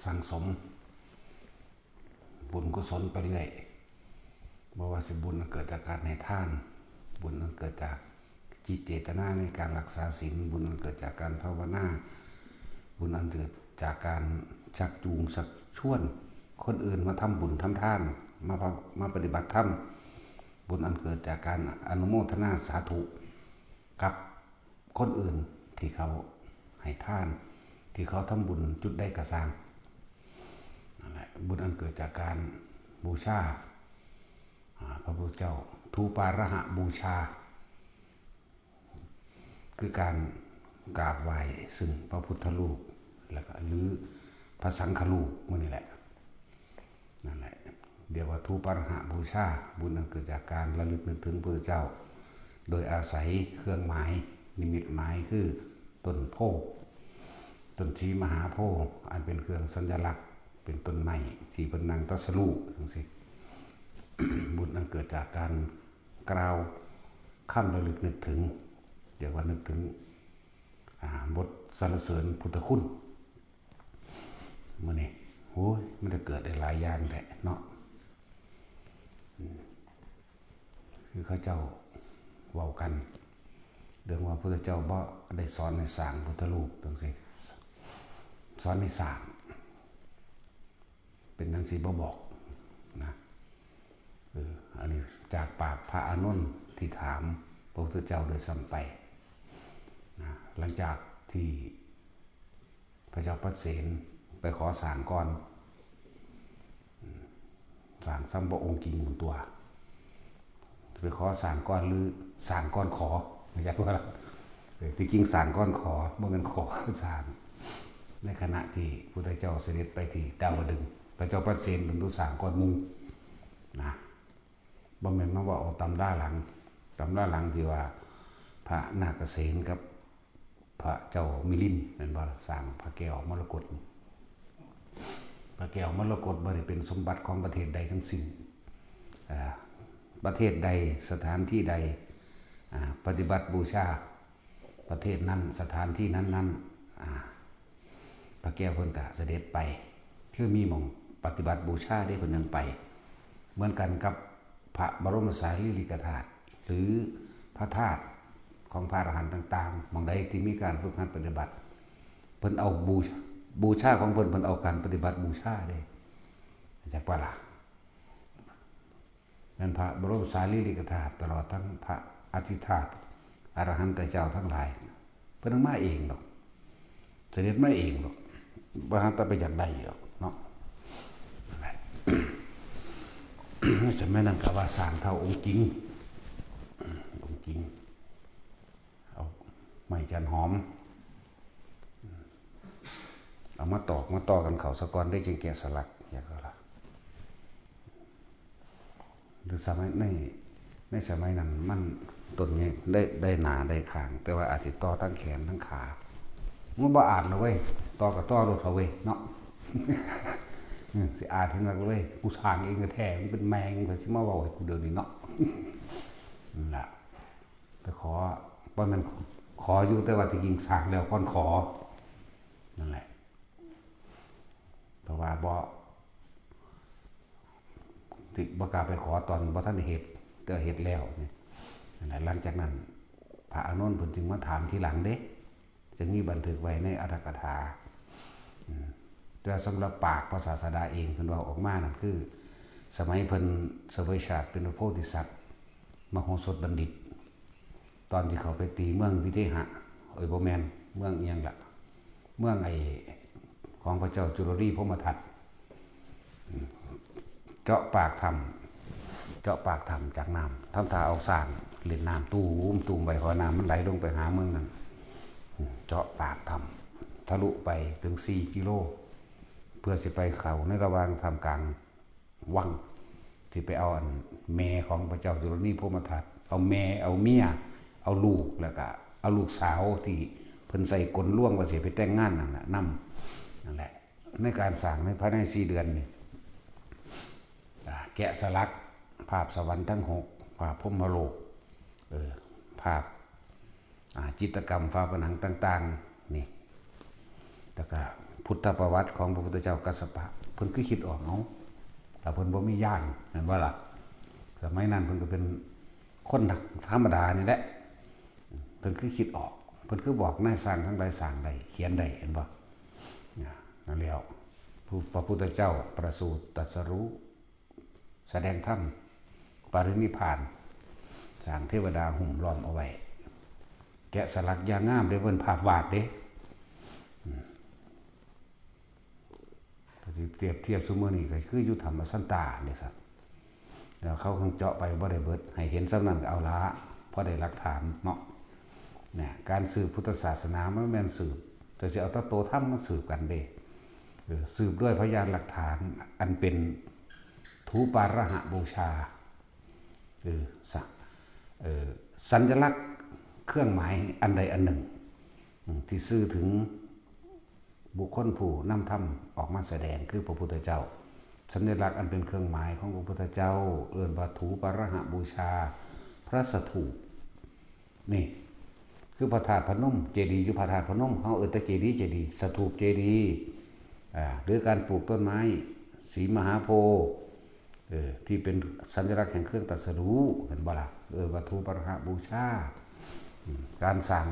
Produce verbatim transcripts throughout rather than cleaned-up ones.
สั่งสมบุญกุศลไปเรื่อย บ่ว่าสิบุญอันเกิดจากการให้ทาน บุญอันเกิดจากจิตเจตนาในการรักษาศีล บุญอันเกิดจากการภาวนา บุญอันเกิดจากการชักจูงชักชวนคนอื่นมาทำบุญทำทาน มาพะ- มาปฏิบัติธรรม บุญอันเกิดจากการอนุโมทนาสาธุกับคนอื่นที่เขาให้ทาน ที่เขาทำบุญจุดใดก็ซ่าง นั่นแหละ บุญอันเกิดจากการบูชา อ่า พระพุทธเจ้า ธูปาหะบูชา คือการกราบไหว้ซึ่งพระพุทธรูป แล้วก็หรือพระสังฆรูปหมู่นี้แหละ นั่นแหละ เรียกว่าธูปาหะบูชา บุญอันเกิดจากการระลึกนึกถึงพระพุทธเจ้า โดยอาศัยเครื่องหมายนิมิตหมายคือต้นโพธิ์ ต้นศรีมหาโพธิ์ อันเป็นเครื่องสัญลักษณ์ เป็นต้นไม้ที่เพิ่นนั่งตรัสรู้จังซี้ บุญอันเกิดจากการกล่าวคำระลึกนึกถึง เรียกว่านึกถึง อ่า บทสรรเสริญพุทธคุณ มื้อนี้ โอ้ย มันจะเกิดได้หลายอย่างแหละเนาะ อืม คือเขาเจ้าเว้ากัน เรื่องว่าพุทธเจ้าบ่ได้สอนให้สร้างพุทธรูปจังซี้ สอนให้สร้าง เป็นจังซี้บ่บอกนะ เออ อันนี้จากปากพระอานนท์ที่ถามพระพุทธเจ้าโดยซ้ำไปนะ หลังจากที่พระเจ้าปัดเสนไปขอสร้างก่อน อืม สร้างซ้ำพระองค์จริงหมุนตัว ไปขอสร้างก่อนหรือสร้างก่อนขอ อยากว่า เออ ที่จริงสร้างก่อนขอ บ่แม่นขอสร้าง ในขณะที่พุทธเจ้าเสด็จไปที่ดาวดึงส์ พระเจ้าปัดเสนเป็นผู้สร้างก่อนหมู่นะ บ่แม่นมาว่าเอาตำราหลัง ตำราหลังที่ว่าพระนาคเสนกับพระเจ้ามิลินแม่นบ่ล่ะ สร้างพระแก้วมรกต พระแก้วมรกตบ่ได้เป็นสมบัติของประเทศใดทั้งสิ้น อ่า ประเทศใด สถานที่ใด อ่า ปฏิบัติบูชา ประเทศนั้น สถานที่นั้นๆ อ่า พระแก้วเพิ่นก็เสด็จไป คือมีหม่องปฏิบัติบูชาเด้ เพิ่นยังไป เหมือนกันกับพระบรมสารีริกธาตุ หรือพระธาตุของพระอรหันต์ต่างๆ หม่องใดที่มีการฝึกหัดปฏิบัติ เพิ่นเอาบูชา บูชาของเพิ่น เพิ่นเอาการปฏิบัติบูชาเด้ จักว่าล่ะ นั้นพระบรมสารีริกธาตุ ตลอดทั้งพระอธิธาตุ อรหันตเจ้าทั้งหลาย เพิ่นมาเองดอก เสด็จมาเองดอก บ่ทันแต่ไปจากใดดอกเนาะ สมัยนั้นก็ว่าสร้างเท่าองค์จริง องค์จริง เอาไม้จันหอม เอามาตอกมาต่อกันเข้าซะก่อน ได้จึงแกะสลัก อย่างก็ละ หรือสมัยใน ในสมัยนั้นมันต้นใหญ่ ได้ ได้หนาได้ข้าง แต่ว่าอาจสิต่อทั้งแขนทั้งขา มันบ่อาจละเว้ย ต่อก็ต่อโลดเถาะเว้ยเนาะ อืม สิอาจเห็นหลักเลย กูสร้างเองแท้ๆ มันเป็นแมง ไผสิมาเว้าให้กูเดี๋ยวนี้เนาะ นั่นล่ะ ไปขอ บ่แม่นขออยู่ แต่ว่าที่จริงสร้างแล้วก่อนขอ นั่นแหละ เพราะว่าบ่ ที่บ่กล้าไปขอตอนบ่ทันได้เฮ็ด แต่เฮ็ดแล้วนี่ นั่นแหละ หลังจากนั้น พระอานนท์เพิ่นจึงมาถามทีหลังเด้ จึงมีบันทึกไว้ในอัตถกถา อืม แต่สำหรับปากพระศาสดาเองเพิ่นเว้าออกมานั่นคือ สมัยเพิ่นเสวยชาติเป็นพระโพธิสัตว์ มโหสถบัณฑิต ตอนที่เขาไปตีเมืองวิเทหะ เอ้ย บ่แม่น เมืองอิหยังล่ะ เมืองไอ้ของพระเจ้าจุลนีพรหมทัต อืม เจาะปากถ้ำ เจาะปากถ้ำจากน้ำ ทำท่าเอาสร้างเล่นน้ำตูมตูมไว้ เพราะน้ำมันไหลลงไปหาเมืองนั้น อืม เจาะปากถ้ำ ทะลุไปถึงสี่กิโล เพื่อสิไปเข้าในระหว่างท่ามกลางวัง สิไปเอาอันแม่ของพระเจ้าจุลนีพรหมทัต เอาแม่ เอาเมีย เอาลูก แล้วก็เอาลูกสาวที่เพิ่นใส่กลลวงว่าสิไปแต่งงานนั่นน่ะ นำ นั่นแหละ ในการสร้างในภายในสี่เดือนนี่ อ่า แกะสลักภาพสวรรค์ทั้งหก ภาพพรหมโลก เออ ภาพ อ่า จิตรกรรมฝาผนังต่างๆ นี่ แล้วก็ พุทธประวัติของพระพุทธเจ้ากัสสปะ เพิ่นคือคิดออก เอ้า ถ้าเพิ่นบ่มีญาณ แม่นบ่ล่ะ สมัยนั้นเพิ่นก็เป็นคนธรรมดานี่แหละ เพิ่นคือคิดออก เพิ่นคือบอกนายช่างทั้งหลายสร้างได้ เขียนได้ เห็นบ่ นั่นแล้ว ผู้ พระพุทธเจ้าประสูติตรัสรู้ แสดงธรรม ปรินิพพาน สร้างเทวดาหุ้มล้อมเอาไว้ แกะสลักอย่างงามเด้ เพิ่นภาพวาดเด้ ถ้าสิเปรียบเทียบซุมื้อนี้ก็คืออยู่ถ้ำอสันตานี่ซะ แล้วเขาคงเจาะไปบ่ได้เบิด ให้เห็นส่ำนั้นก็เอาละ พอได้หลักฐานเนาะ เนี่ย การสืบพุทธศาสนามันแม่นสืบ แต่สิเอาแต่โตธรรมมาสืบกันเด้ เออ สืบด้วยพยานหลักฐานอันเป็นถูปาระหะบูชา เออ สะ เออ สัญลักษณ์เครื่องหมายอันใดอันหนึ่ง อืม ที่สื่อถึงบุคคลผู้นำธรรมออกมาแสดงคือพระพุทธเจ้า สัญลักษณ์อันเป็นเครื่องหมายของพระพุทธเจ้า เอิ้นว่าถูปาระหะบูชา พระสถูป นี่ คือพระธาตุพนม เจดีย์อยู่พระธาตุพนม เฮาเอิ้นแต่เจดีย์ เจดีย์ สถูปเจดีย์ อ่า หรือการปลูกต้นไม้ สีมหาโพธิ์ เออ ที่เป็นสัญลักษณ์แห่งเครื่องตรัสรู้ เห็นบ่ล่ะ เออ วัตถุปาระหะบูชา อืม การสร้าง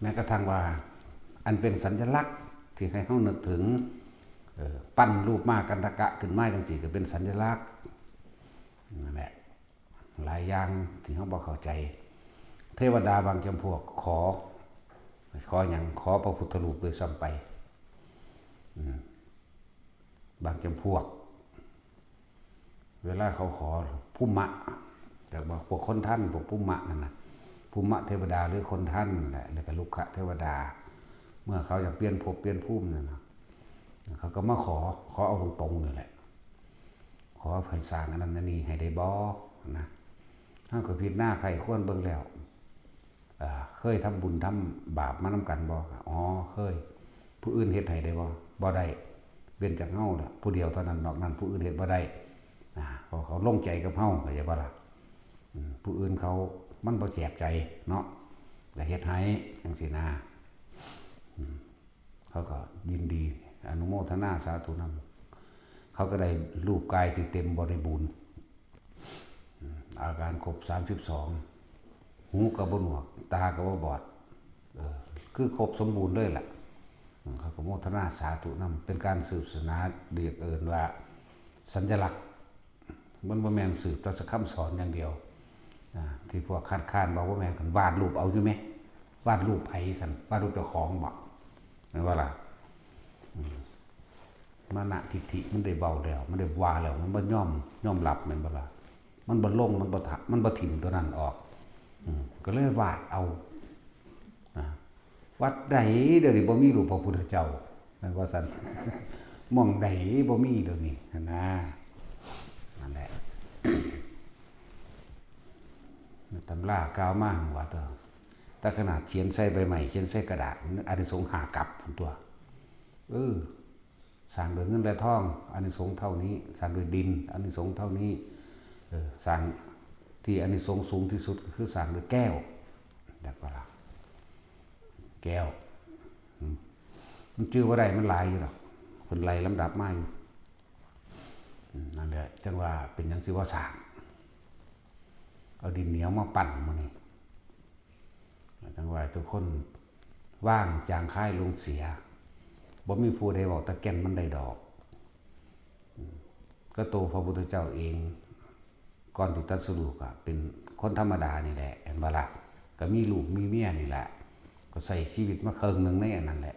แม้กระทั่งว่า อันเป็นสัญลักษณ์ที่ให้เฮานึกถึง เออ ปั้นรูปม้ากันทกะขึ้นมาจังซี่ก็เป็นสัญลักษณ์ นั่นแหละ หลายอย่างที่เฮาบ่เข้าใจ เทวดาบางจำพวกขอ ขอหยัง ขอพระพุทธรูปด้วยซ้ำไป อืม บางจำพวก เวลาเขาขอภูมะ แต่ว่าพวกคนทัน พวกภูมะนั่นน่ะ ภูมะเทวดาหรือคนทันแหละ แล้วก็รุกขเทวดา เมื่อเขาอยากเปลี่ยนภพเปลี่ยนภูมินั่นน่ะ เขาก็มาขอ ขอเอาตรงๆนี่แหละ ขอให้สร้างอันนั้นอันนี้ให้ได้บ่ นะ เฮาก็พิจารณาไคร่ครวญเบิ่งแล้ว อ่า เคยทำบุญทำบาปมานำกันบ่ อ๋อ เคย ผู้อื่นเฮ็ดให้ได้บ่ บ่ได้ เว้นจากเฮาล่ะ ผู้เดียวเท่านั้น นอกนั้นผู้อื่นเฮ็ดบ่ได้ อ่า เพราะเขาลงใจกับเฮา เข้าใจบ่ล่ะ อืม ผู้อื่นเขา มันบ่แสบใจเนาะ ก็เฮ็ดให้จังซี่นะ อืม เขาก็ยินดี อนุโมทนาสาธุนำ เขาก็ได้รูปกายที่เต็มบริบูรณ์ อืม อาการครบสามสิบสอง หูก็บ่หนวก ตาก็บ่บอด เออ คือครบสมบูรณ์เลยล่ะ อืม เขาก็โมทนาสาธุนำ เป็นการสืบศาสนา เรียกเอิ้นว่าสัญลักษณ์ มันบ่แม่นสืบแต่คำสอนอย่างเดียว อ่า ที่พวกคัดค้านว่าบ่แม่น คันวาดรูปเอาอยู่แหม วาดรูปไผซั่น วาดรูปเจ้าของบ่ แม่นบ่ล่ะ อืม มานะทิฏฐิมันได้เว้าแล้ว มันได้ว่าแล้ว มันบ่ยอม ยอมรับ แม่นบ่ล่ะ มันบ่ลง มันบ่ถะ มันบ่ถิ่มตัวนั้นออก อืม ก็เลยวาดเอา อ่า วัดใดเดี๋ยวนี้บ่มีรูปพระพุทธเจ้า แม่นบ่ซั่น หม่องใดบ่มีเดี๋ยวนี้ หั่นนะ นั่นแหละ ตำรากล่าวมาว่าตัว แต่ขนาดเขียนใส่ใบไม้ เขียนใส่กระดาษ อานิสงส์ห้ากับพุ้นตัว เออ สร้างด้วยเงินและทอง อานิสงส์เท่านี้ สร้างด้วยดิน อานิสงส์เท่านี้ เออ สร้างที่อานิสงส์สูงที่สุดก็คือสร้างด้วยแก้ว จักบ่ล่ะ แก้ว อืม มันจื่อบ่ได้ มันหลายอยู่ดอก เพิ่นไล่ลำดับมาอยู่ อืม นั่นแหละ จั่งว่าเป็นหยังสิบ่สร้าง เอาดินเหนียวมาปั้นมื้อนี้ จั่งว่าทุกคนวางจางคายลงเสีย บ่มีผู้ใดเว้าตะแก่นมันได้ดอก อืม ก็โตพระพุทธเจ้าเอง ก่อนสิตรัสรู้ก็เป็นคนธรรมดานี่แหละ เห็นบ่ล่ะ ก็มีลูกมีเมียนี่แหละ ก็ใช้ชีวิตมาครึ่งหนึ่งในอันนั้นแหละ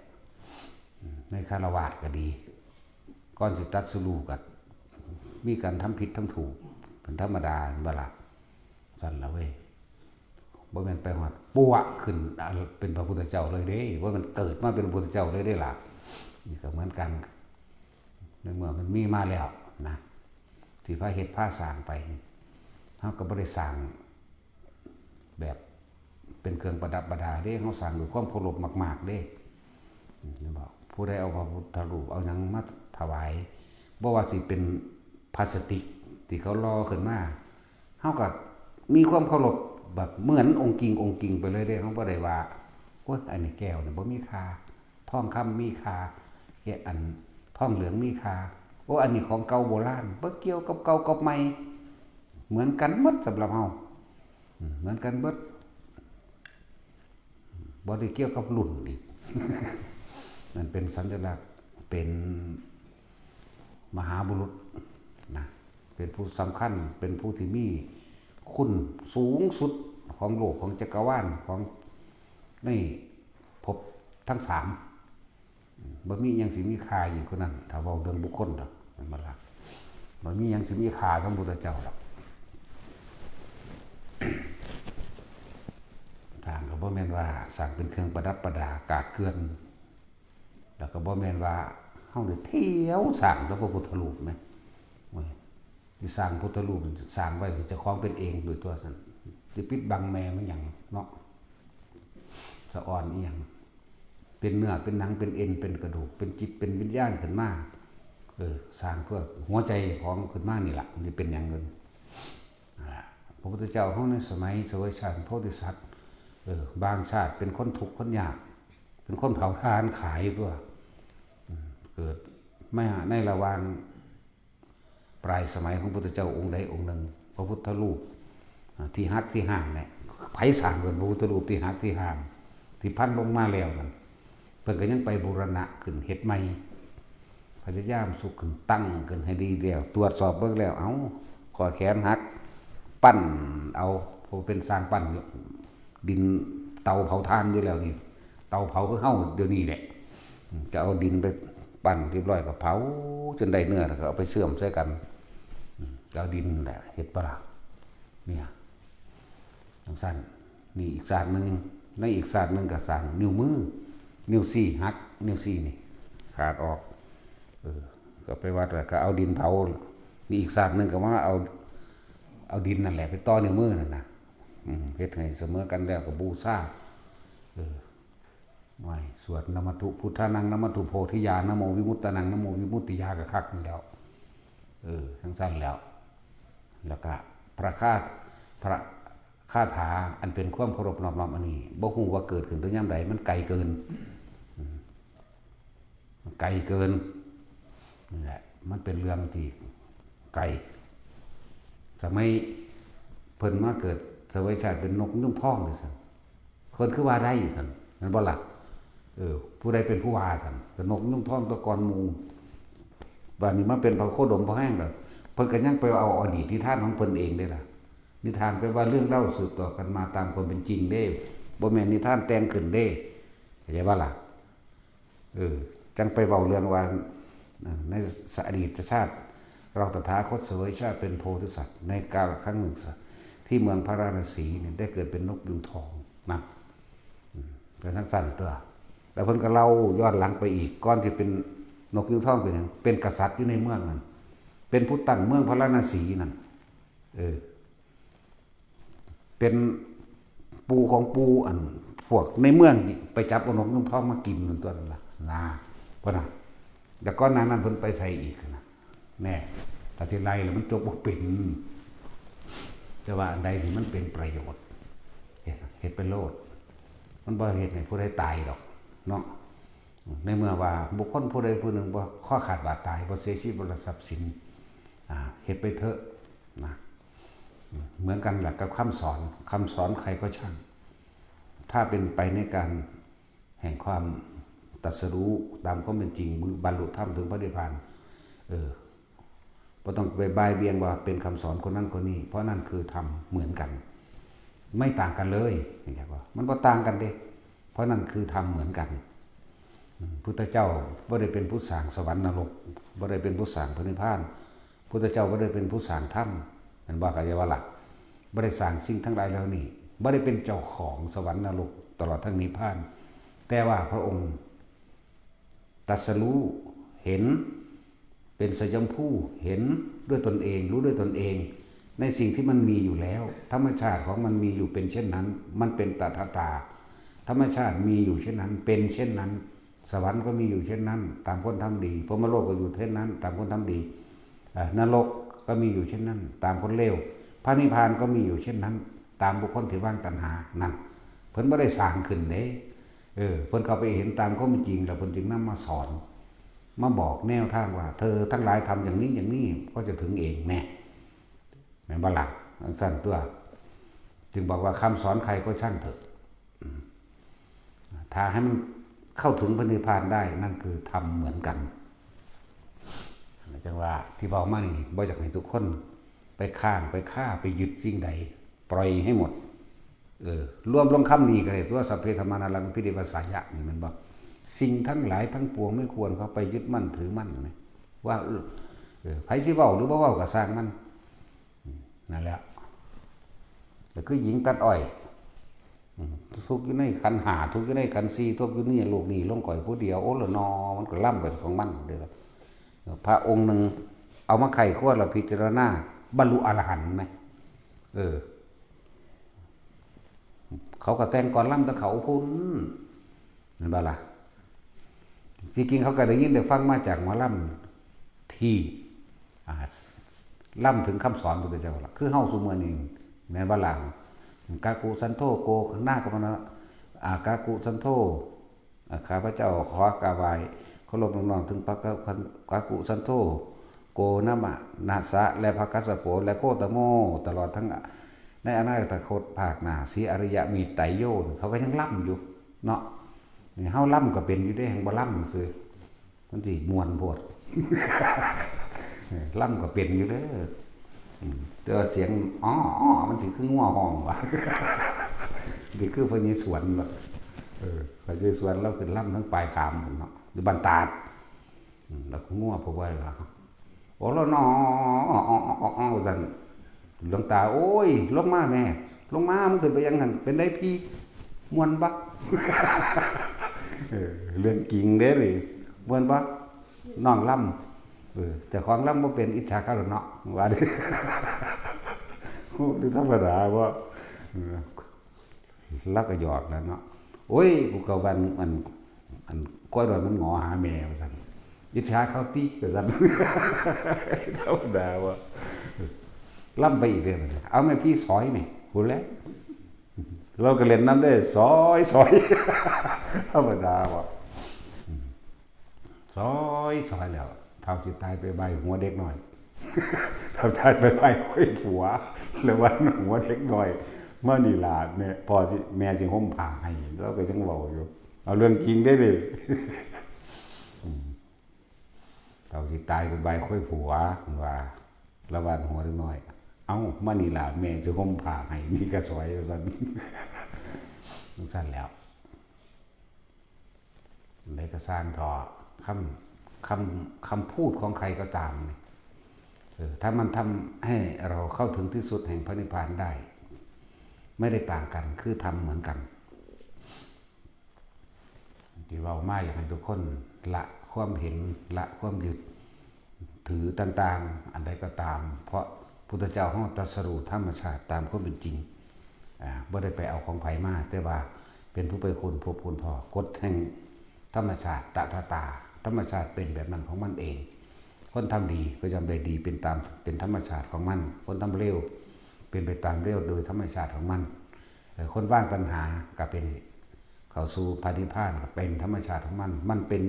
อืม ในฆราวาสก็ดี ก่อนสิตรัสรู้ก็มีการทำผิดทำถูก เป็นธรรมดา เห็นบ่ล่ะ ซั่นล่ะเว้ย บ่แม่นไปฮอดปั๊วขึ้น อ่า เป็นพระพุทธเจ้าเลยเด้ บ่แม่นเกิดมาเป็นพระพุทธเจ้าเลยเด้ล่ะ นี่ก็เหมือนกัน ในเมื่อมันมีมาแล้วนะ ที่พาเฮ็ดพาสร้างไป เฮาก็บ่ได้สร้างแบบเป็นเครื่องประดับประดาเด้ เฮาสร้างด้วยความเคารพมากๆเด้ อืม เห็นบ่ ผู้ใดเอาพระพุทธรูปเอาหยังมาถวาย บ่ว่าสิเป็นพลาสติกที่เขาหล่อขึ้นมา เฮาก็มีความเคารพแบบเหมือนองค์จริงองค์จริงไปเลยเด้ เฮาบ่ได้ว่า โอ๊ย อันนี้แก้วนี่บ่มีค่า ถ ทองคำมีค่า แกะอัน ทองเหลืองมีค่า โอ้ อันนี้ของเก่าโบราณ บ่เกี่ยวกับเก่ากับใหม่ เหมือนกันหมดสำหรับเฮา อืม เหมือนกันเบิด บ่ได้เกี่ยวกับรุ่นอีก มันเป็นสัญลักษณ์ เป็นมหาบุรุษนะ เป็นผู้สำคัญ เป็นผู้ที่มีคุณสูงสุดของโลก ของจักรวาล ของในภพทั้งสาม บ่มีหยังสิมีค่ายิ่งกว่านั้น ถ้าเว้าเรื่องบุคคลดอก แม่นบ่ล่ะ บ่มีหยังสิมีค่าส่ำพุทธเจ้าดอก สร้างก็บ่แม่นว่าสร้างเป็นเครื่องประดับประดากาดเกลื่อน แล้วก็บ่แม่นว่าเฮาได้เที่ยวสร้างแต่พระพุทธรูปแหม โอ้ย สิสร้างพุทธรูป สร้างไว้สิเจ้าของเป็นเองโดยตัวซั่น สิปิดบังแม่มันหยังเนาะ สะออนอีหยัง เป็นเนื้อเป็นหนัง เป็นเอ็นเป็นกระดูก เป็นจิตเป็นวิญญาณขึ้นมา เออ สร้างเพื่อหัวใจของขึ้นมานี่ล่ะ มันสิเป็นหยังเงิน นั่นล่ะ พระพุทธเจ้าเฮาในสมัยเสวยชาติโพธิสัตว์ เออ บางชาติเป็นคนทุกข์คนยาก เป็นคนเผาถ่านขายตัว อืม เกิดมาในระหว่างปลายสมัยของพุทธเจ้าองค์ใดองค์หนึ่ง พระพุทธรูป อ่า ที่หักที่ห้างเนี่ย ไผสร้างซั่น พระพุทธรูปที่หักที่ห้าง ที่พังลงมาแล้วนั่น เพิ่นก็ยังไปบูรณะขึ้นเฮ็ดใหม่ พยายามสุกขึ้นตั้งขึ้นให้ดีแล้ว ตรวจสอบเบิ่งแล้ว เอ้า ข้อแขนหัก ปั้นเอา ผู้เป็นช่างปั้นอยู่ ดินเตาเผาถ่านอยู่แล้วนี่ เตาเผาคือเฮาเดี๋ยวนี้แหละ อืม จะเอาดินไปปั้นเรียบร้อยก็เผา จนได้เนื้อแล้วก็เอาไปเชื่อมใส่กัน อืม ก็เอาดินนั่นแหละเฮ็ดบ่ล่ะ เนี่ย จั่งซั้น นี่อีกศาสตร์หนึ่ง ในอีกศาสตร์หนึ่งก็สร้างนิ้วมือ นิ้วชี้หัก นิ้วชี้นี่ขาดออก เออ ก็ไปวัดแล้วก็เอาดินเผา นี่อีกศาสตร์หนึ่งก็มาเอา เอาดินนั่นแหละไปต่อนิ้วมือนั่นน่ะ อืม เฮ็ดให้เสมอกันแล้วก็บูชา เออ ไหว้สวด นะมัตถุพุทธานัง นะมัตถุโพธิยา นะโมวิมุตตานัง นะโมวิมุตติยา ก็คักนั่นแหล้ว เออ จั่งซั้นแหล้ว แล้วก็พระคา พระคาถาอันเป็นความเคารพนอบน้อมอันนี้ บ่ฮู้ว่าเกิดขึ้นแต่ยามใด มันไกลเกิน อืม มันไกลเกิน นี่แหละ มันเป็นเรื่องที่ไกล สมัยเพิ่นมาเกิดเสวยชาติเป็นนกยูงทองนี่ซั่น เพิ่นคือว่าได้ซั่น แม่นบ่ล่ะ เออ ผู้ใดเป็นผู้ว่าซั่น ก็นกยูงทองตัวก่อนหมู่ บัดนี้มาเป็นพระโคดมพระแห้งแล้ว เพิ่นก็ยังไปเอาอดีตนิทานของเพิ่นเองเด้ล่ะ นิทานแปลว่าเรื่องเล่าสืบต่อกันมาตามความเป็นจริงเด้ บ่แม่นนิทานแต่งขึ้นเด้ เข้าใจบ่ล่ะ เออ จั่งไปเว้าเรื่องว่า เอ่อ ในอดีตชาติ เราตถาคตเสวยชาติเป็นโพธิสัตว์ ในกาลครั้งหนึ่ง ที่เมืองพาราณสีเนี่ย ได้เกิดเป็นนกยูงทองนะ อืม เป็นจั่งซั้นตัว แล้วเพิ่นก็เล่าย้อนหลังไปอีก ก่อนที่เป็นนกยูงทองเป็นหยัง เป็นกษัตริย์อยู่ในเมืองนั้น เป็นผู้ตั้งเมืองพาราณสีนั่น เออ เป็นปู่ของปู่อันพวกในเมืองนี่ไปจับเอานกยูงทองมากินนั่นตัวนั่นล่ะนะ เพิ่นน่ะ แล้วก่อนหน้านั้นเพิ่นไปไสอีกนะ แน่ ถ้าสิไล่แล้วมันจบบ่เป็น แต่ว่าอันใดที่มันเป็นประโยชน์ เฮ็ด เฮ็ดไปโลด มันบ่เฮ็ดให้ผู้ใดตายดอก เนาะ ในเมื่อว่าบุคคลผู้ใดผู้หนึ่งบ่คอขาดบาดตาย บ่เสียชีวิต บ่ละทรัพย์สิน อ่า เฮ็ดไปเถอะนะ เหมือนกันแหละกับคำสอน คำสอนใครก็ช่าง ถ้าเป็นไปในการแห่งความตรัสรู้ตามความเป็นจริง บรรลุธรรมถึงพระนิพพาน เออ บ่ต้องไปบ่ายเบี่ยงว่าเป็นคำสอนคนนั้นคนนี้ เพราะนั่นคือธรรมเหมือนกัน ไม่ต่างกันเลย เข้าใจบ่ มันบ่ต่างกันเด้ เพราะนั่นคือธรรมเหมือนกัน อืม พุทธเจ้าบ่ได้เป็นผู้สร้างสวรรค์นรก บ่ได้เป็นผู้สร้างพระนิพพาน พุทธเจ้าบ่ได้เป็นผู้สร้างธรรม แม่นบ่ เข้าใจบ่ล่ะ บ่ได้สร้างสิ่งทั้งหลายเหล่านี้ บ่ได้เป็นเจ้าของสวรรค์นรก ตลอดทั้งนิพพาน แต่ว่าพระองค์ตรัสรู้ เห็น เป็นชัยภู เห็นด้วยตนเอง รู้ด้วยตนเอง ในสิ่งที่มันมีอยู่แล้ว ธรรมชาติของมันมีอยู่เป็นเช่นนั้น มันเป็นตถาตา ธรรมชาติมีอยู่เช่นนั้น เป็นเช่นนั้น สวรรค์ก็มีอยู่เช่นนั้น ตามคนทำดี พรหมโลกก็อยู่เช่นนั้น ตามคนทำดี เอ่อ นรกก็มีอยู่เช่นนั้น ตามคนเลว พระนิพพานก็มีอยู่เช่นนั้น ตามบุคคลที่วางตัณหา นั่น เพิ่นบ่ได้สร้างขึ้นเด้ เออ เพิ่นเข้าไปเห็นตามความเป็นจริง แล้วเพิ่นจึงนำมาสอน มาบอกแนวทางว่า เธอทั้งหลายทำอย่างนี้อย่างนี้ ก็จะถึงเองแน่ แม่นบ่ล่ะ จั่งซั่นตัว จึงบอกว่าคำสอนใครก็ช่างเถอะ อืม ถ้าให้มันเข้าถึงพระนิพพานได้ นั่นคือธรรมเหมือนกัน จั่งว่าที่เว้ามานี่ บ่อยากให้ทุกคนไปค้าง ไปคา ไปยึดสิ่งใด ปล่อยให้หมด เออ รวมลงคำนี้ก็ได้ตัว สัพเพธัมมา อนัตตา นัตถิ อัปปะสัญญา นี่แม่นบ่ สิ่งทั้งหลายทั้งปวงไม่ควรเข้าไปยึดมั่นถือมั่นนะ ว่า เออ เออ ไผสิเว้าหรือบ่เว้าก็ซ่างมัน อืม นั่นแหละ ก็คือหญิงตัดอ้อย อืม ทุกข์อยู่ในขันธ์ห้า ทุกข์อยู่ในขันธ์สี่ ทุกข์อยู่ในโลกนี้ ลงก้อยผู้เดียว โอ้ละนอ มันก็ล่ำไปของมันเด้อ พระองค์หนึ่งเอามาไขว้ครวญแล้วพิจารณา บรรลุอรหันต์ไหม เออ เขาก็แต่งกลอนล่ำแต่เขาพุ้น แม่นบ่ล่ะ ที่จริงเขาก็ได้ยินได้ฟังมาจากหมอลำที่ อ่า ล่ำถึงคำสอนพุทธเจ้าล่ะ คือเฮาซุมื้อนี้ แม่นบ่ล่ะ กากุสันโธ โก นาคมนะ อ่า กากุสันโธ อ่า ข้าพเจ้าขอกราบไหว้เคารพนอบน้อมถึงพระกา กากุสันโธ โก นมะ นาสะ และพระกัสสโป และโคตโม ตลอดทั้งในอนาคตภาคหน้า สีอริยะเมตไตรโยน เขาก็ยังล่ำอยู่เนาะ นี่เฮาล่ำก็เป็นอยู่เด้ แฮ่งบ่ล่ำซื่อ มันสิม่วนโพด เออ ล่ำก็เป็นอยู่เด้อ อืม แต่ว่าเสียง อ้อ อ้อ มันสิคืองัวฮ้องว่ะ สิคือพระเยซูสวนว่ะ เออ พระเยซูสวนลาวขึ้นล่ำทั้งปลายขามพุ้นเนาะ อยู่บ้านตาด อืม แล้วก็งัวพวกไว้ล่ะ โอ้ แล้วเนาะ อ้อ อ้อ อ้อ อ้อ ว่าซั่น หลวงตา โอ้ย ลงมาแม่ ลงมา มึงขึ้นไปหยังหั่น เป็นไดพี่ ม่วนบ่ เออ เรื่องจริงเด้นี่ ม่วนบ่ น้องล่ำ เออ เจ้าของล่ำบ่เป็น อิจฉาเขาล่ะเนาะ ว่าเด้ โอ้ นี่ธรรมดาบ่ เออ ลาวก็หยอกแล้วเนาะ โอ้ย กูก็ว่าอัน อัน ควายน้อยมันหงอหาแม่ ว่าซั่น อิจฉาเขาติ ว่าซั่น ธรรมดาบ่ ล่ำไปอีกเด้อ เอาแม่พี่สอยแม่ พู้นแหละ ลาวก็เล่นนำเด้อ สอย สอย ธรรมดาบ่ สอย สอยแล้ว เฒ่าสิตายไปใบหัวเด็กน้อย เฒ่าตายไปใบค่อยผัว แล้วว่าหัวเด็กน้อย มานี่ล่ะ แม่ พ่อสิ แม่สิห่มผ้าให้ ลาวก็ยังเว้าอยู่ เอาเรื่องจริงเด้นี่ อืม เฒ่าสิตายไปใบค่อยผัว ว่า ละว่าหัวเด็กน้อย เอ้า มานี่ล่ะ แม่สิห่มผ้าให้ นี่ก็สอย ว่าซั่น จั่งซั่นแหล้ว อันใดก็ซ่างเถาะ คำ คำ คำพูดของใครก็ตามนี่ เออ ถ้ามันทำให้เราเข้าถึงที่สุดแห่งพระนิพพานได้ ไม่ได้ต่างกัน คือธรรมเหมือนกัน ที่เว้ามาอยากให้ทุกคนละความเห็น ละความยึดถือต่างๆ อันใดก็ตาม เพราะพุทธเจ้าเฮาตรัสรู้ธรรมชาติตามความเป็นจริง อ่า บ่ได้ไปเอาของไผมา แต่ว่าเป็นผู้ไปค้นพบค้นพอกฎแห่งธรรมชาติ ตถาตา ธรรมชาติเป็นแบบนั้นของมันเอง คนทำดีก็ย่อมได้ดีเป็นตาม เป็นธรรมชาติของมัน คนทำเลวเป็นไปตามเลวโดยธรรมชาติของมัน เอ่อ คนวางตัณหาก็เป็น เข้าสู่พระนิพพานก็เป็นธรรมชาติของมัน มันเป็น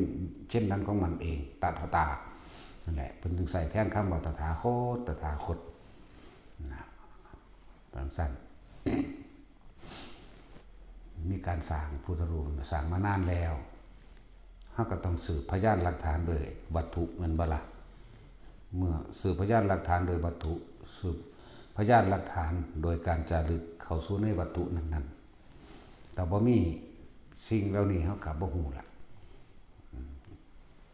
เช่นนั้นของมันเอง ตถาตา นั่นแหละ เพิ่นจึงใส่แทนคำว่าตถาคต ตถาคต นะ จั่งซั่น มีการสร้างพุทธรูปสร้างมานานแล้ว เฮาก็ต้องสืบพยานหลักฐานโดยวัตถุแม่นบ่ล่ะ เมื่อสืบพยานหลักฐานโดยวัตถุ สืบพยานหลักฐานโดยการจารึกเข้าสู่ในวัตถุนั้นๆ ถ้าบ่มีสิ่งเหล่านี้เฮาก็บ่ฮู้ล่ะ อืม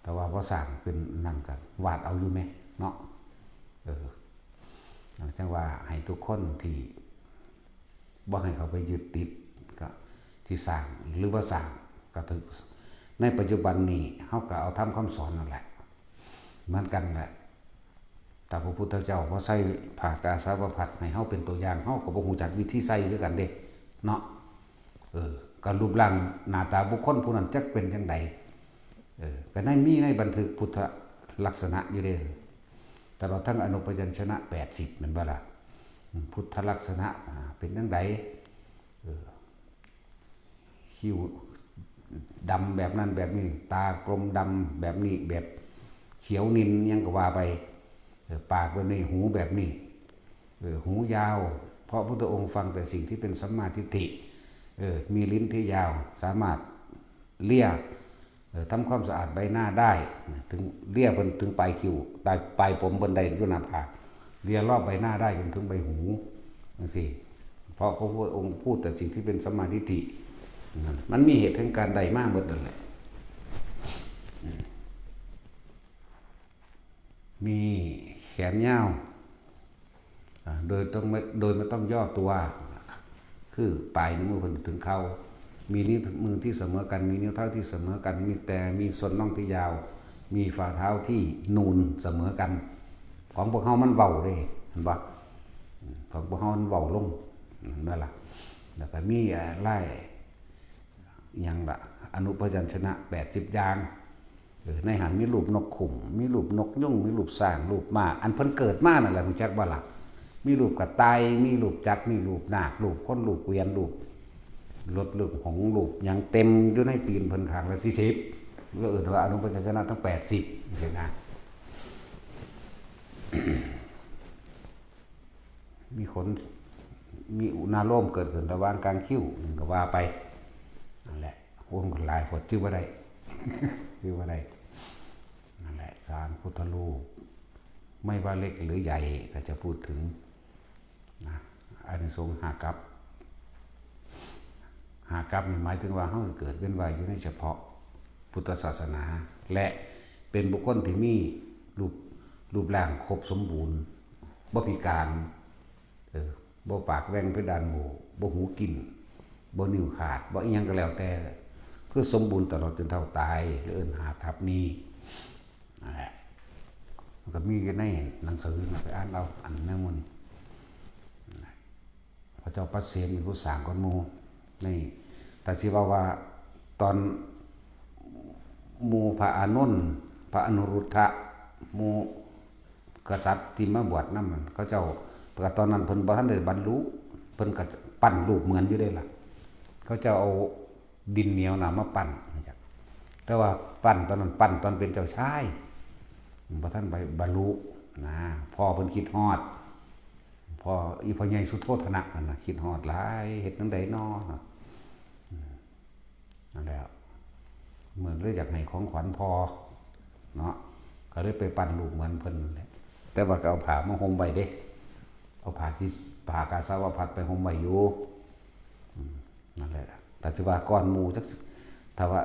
แต่ว่าพอสร้างเป็นนั่นก็วาดเอาอยู่แหมเนาะ เออ จั่งว่าให้ทุกคนที่บ่ให้เขาไปยึดติด ก็สิสร้างหรือบ่สร้างก็ถือ ในปัจจุบันนี้เฮาก็เอาธรรมคำสอนนั่นแหละ เหมือนกันแหละ ถ้าพระพุทธเจ้าบ่ใส่ผ้ากาสาวพัสตร์ให้เฮาเป็นตัวอย่าง เฮาก็บ่ฮู้จักวิธีใส่คือกันเด้ เนาะ เออ ก็รูปร่างหน้าตาบุคคลผู้นั้นจักเป็นจั่งใด เออ ก็ได้มีในบันทึกพุทธลักษณะอยู่เด้ ตลอดทั้งอนุพยัญชนะแปดสิบแม่นบ่ล่ะ อืม พุทธลักษณะ อ่า เป็นจั่งใด เออ คิ้ว ดำแบบนั้นแบบนี้ ตากลมดำแบบนี้ แบบเขียวนิลยังก็ว่าไป เออ ปากแบบนี้ หูแบบนี้ เออ หูยาว เพราะพุทธองค์ฟังแต่สิ่งที่เป็นสัมมาทิฏฐิ เออ มีลิ้นที่ยาว สามารถเลีย เออ ทำความสะอาดใบหน้าได้ ถึงเลียเพิ่นถึงปลายคิ้ว ปลาย ปลายผมเพิ่นได้อยู่หน้าผาก เลียรอบใบหน้าได้จนถึงใบหู จังซี้ เพราะพระพุทธองค์พูดแต่สิ่งที่เป็นสัมมาทิฏฐิ นั่น มันมีเหตุแห่งการได้มาหมดนั่นแหละ มีแขนยาว อ่า โดยต้องไม่ โดยไม่ต้องย่อตัว คือปลายนิ้วมือเพิ่นถึงเข่า มีนิ้วมือที่เสมอกัน มีนิ้วเท้าที่เสมอกัน มีแต่ มีส้นน่องที่ยาว มีฝ่าเท้าที่นูนเสมอกัน ของพวกเฮามันเว้าเด้ เห็นบ่ ของพวกเฮามันเว้าลง นั่นล่ะ แล้วก็มี อ่า ลาย หยังล่ะ อนุพยัญชนะ แปดสิบ อย่าง เออ ในหั้นมีรูปนกขุ่ม มีรูปนกยูง มีรูปช้าง รูปม้า อันเพิ่นเกิดมานั่นแหละ รู้จักบ่ล่ะ มีรูปกระต่าย มีรูปจักร มีรูปนาค รูปคน รูปเกวียน รูปรถ รูปหงส์ รูปหยังเต็มอยู่ในตีนเพิ่นข้างละสี่สิบ ก็เอิ้นว่าอนุพยัญชนะทั้งแปดสิบ จังซี้นะ มีขน มีอุณาโลมเกิดขึ้นระหว่างกลางคิ้ว นั่นก็ว่าไป นั่นแหละ โอ้ มันก็หลายโพด จื่อบ่ได้ จื่อบ่ได้ นั่นแหละ สารพุทธรูป ไม่ว่าเล็กหรือใหญ่ ถ้าจะพูดถึง นะ อานิสงส์ห้ากัป ห้ากัปนี่หมายถึงว่าเฮาเกิดเวียนว่ายอยู่ในเฉพาะพุทธศาสนา และเป็นบุคคลที่มีรูป รูปร่างครบสมบูรณ์ บ่พิการ เออ บ่ปากแหว่งเพดานโหว่ บ่หูกิ้น บ่นิ้วขาด บ่อิหยังก็แล้วแต่ คือสมบูรณ์ตลอดจนเฒ่าตาย เอิ้นห้ากัปนี้ นั่นแหละ มันก็มีอยู่ในหนังสือนะ ไปอ่านเอา อันนั้นมัน พระเจ้าปเสนเป็นผู้สร้างก่อนหมู่ นี่ แต่สิว่าว่าตอนหมู่พระอานนท์ พระอนุรุทธะ หมู่กษัตริย์ที่มาบวชนำนั่น เขาเจ้า แต่ตอนนั้นเพิ่นบ่ทันได้บรรลุ เพิ่นก็ปั้นรูปเหมือนอยู่เด้ล่ะ เขาเจ้าเอาดินเหนียวน่ะมาปั้น แต่ว่าปั้นตอนนั้นปั้นตอนเป็นเจ้าชาย บ่ทันไปบรรลุนะ พ่อเพิ่นคิดฮอด พ่ออีพ่อใหญ่สุโธทนะนั่นน่ะ คิดฮอดหลาย เฮ็ดจั่งใดน้อ อืม นั่นแหละ เหมือนเลยอยากให้ของขวัญพ่อเนาะ ก็เลยไปปั้นรูปเหมือนเพิ่นนั่นแหละ แต่ว่าก็เอาผ้ามาห่มไว้เด้ เอาผ้าสิ ผ้ากาสาวพัสตร์ไปห่มไว้อยู่ อืม นั่นแหละ แต่ที่ว่าก่อนหมู่จัก ถ้าว่า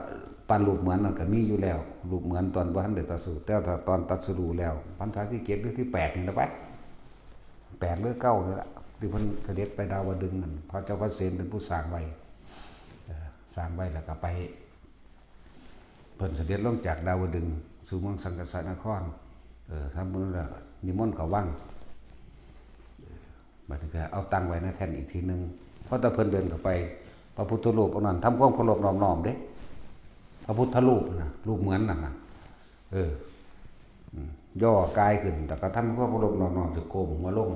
ปั้นรูปเหมือนนั่นก็มีอยู่แล้ว รูปเหมือนตอนบ่ทันได้ตรัสรู้ แต่ถ้าตอนตรัสรู้แล้ว พรรษาที่เจ็ดหรือที่แปดนี่ละไป แปดหรือเก้านี่ละ ที่เพิ่นเสด็จไปดาวดึงส์นั่น พระเจ้าปเสนเป็นผู้สร้างไว้ เอ่อ สร้างไว้แล้วก็ไป เพิ่นเสด็จลงจากดาวดึงส์สู่เมืองสังกสนคร เออ ทำบุญแล้วนิมนต์เข้าวัง บัดนี้ก็เอาตั้งไว้ในแท่นอีกทีหนึ่ง พอแต่เพิ่นเดินเข้าไป พระพุทธรูปองค์นั้นทำความเคารพนอบน้อมเด้ พระพุทธรูปนะ รูปเหมือนนั่นนะ เออ อืม ย่อกายขึ้น แต่ก็ทำความเคารพนอบน้อม จะโค้งหัวลง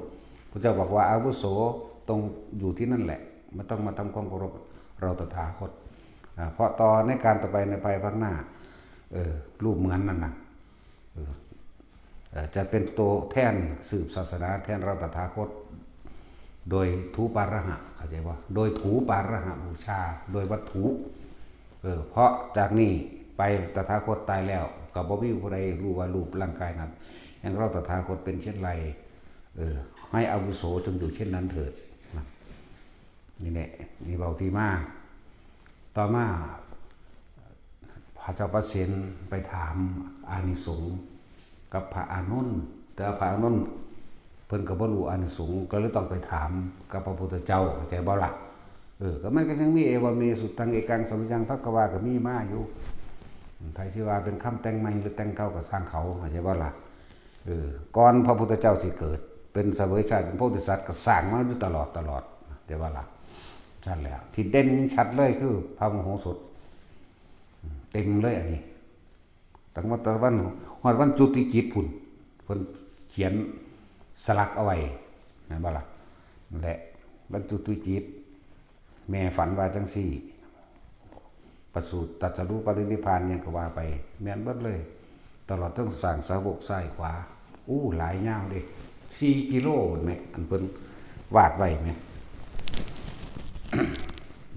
พระเจ้าบอกว่า "อาวุโส ต้องอยู่ที่นั่นแหละ ไม่ต้องมาทำความเคารพเราตถาคต" อ่า เพราะต่อในการต่อไปในภายภาคหน้า เออ รูปเหมือนนั่นนะ เออ เอ่อ จะเป็นตัวแทนสืบศาสนาแทนเราตถาคต โดยถูปาหะ เข้าใจบ่ โดยถูปาหะบูชา โดยวัตถุ เออ เพราะจากนี้ไปตถาคตตายแล้ว ก็บ่มีผู้ใดรู้ว่ารูปร่างกายนั้นแห่งเราตถาคตเป็นเช่นไร เออ ให้อาวุโสจงอยู่เช่นนั้นเถิด นะ นี่แหละ นี่เว้าที่มา ต่อมา พระเจ้าปเสนไปถามอานิสงส์กับพระอานนท์ แต่พระอานนท์เพิ่นก็บ่รู้อานิสงส์ ก็เลยต้องไปถามกับพระพุทธเจ้า เข้าใจบ่ล่ะ เออ ก็มันก็ยังมี "เอวะเม สุตตัง เอกัง สัมปชัญญะ ภัคคะวา" ก็มีมาอยู่ ไผสิว่าเป็นคำแต่งใหม่หรือแต่งเก่าก็ช่างเขา เข้าใจบ่ล่ะ เออ ก่อนพระพุทธเจ้าสิเกิด เป็นเสวยชาติเป็นโพธิสัตว์ก็สร้างมาอยู่ตลอดตลอด เข้าใจบ่ล่ะ ซั่นแหละ ที่เด่นชัดเลยคือพระมโหสถ เต็มเลยอันนี้ ตั้งแต่วัน ฮอดวันจุติจิตพุ้น เพิ่นเขียนสลักเอาไว้ แม่นบ่ล่ะ นั่นแหละ วันจุติจิต แม่ฝันว่าจังซี่ ประสูติตรัสรู้ปรินิพพานหยังก็ว่าไป แม่นเบิดเลย ตลอดทั้งสร้างสาวกซ้ายขวา อู้ หลายยาวเด้ สี่กิโลแม่นอันเพิ่นวาดไว้แม่น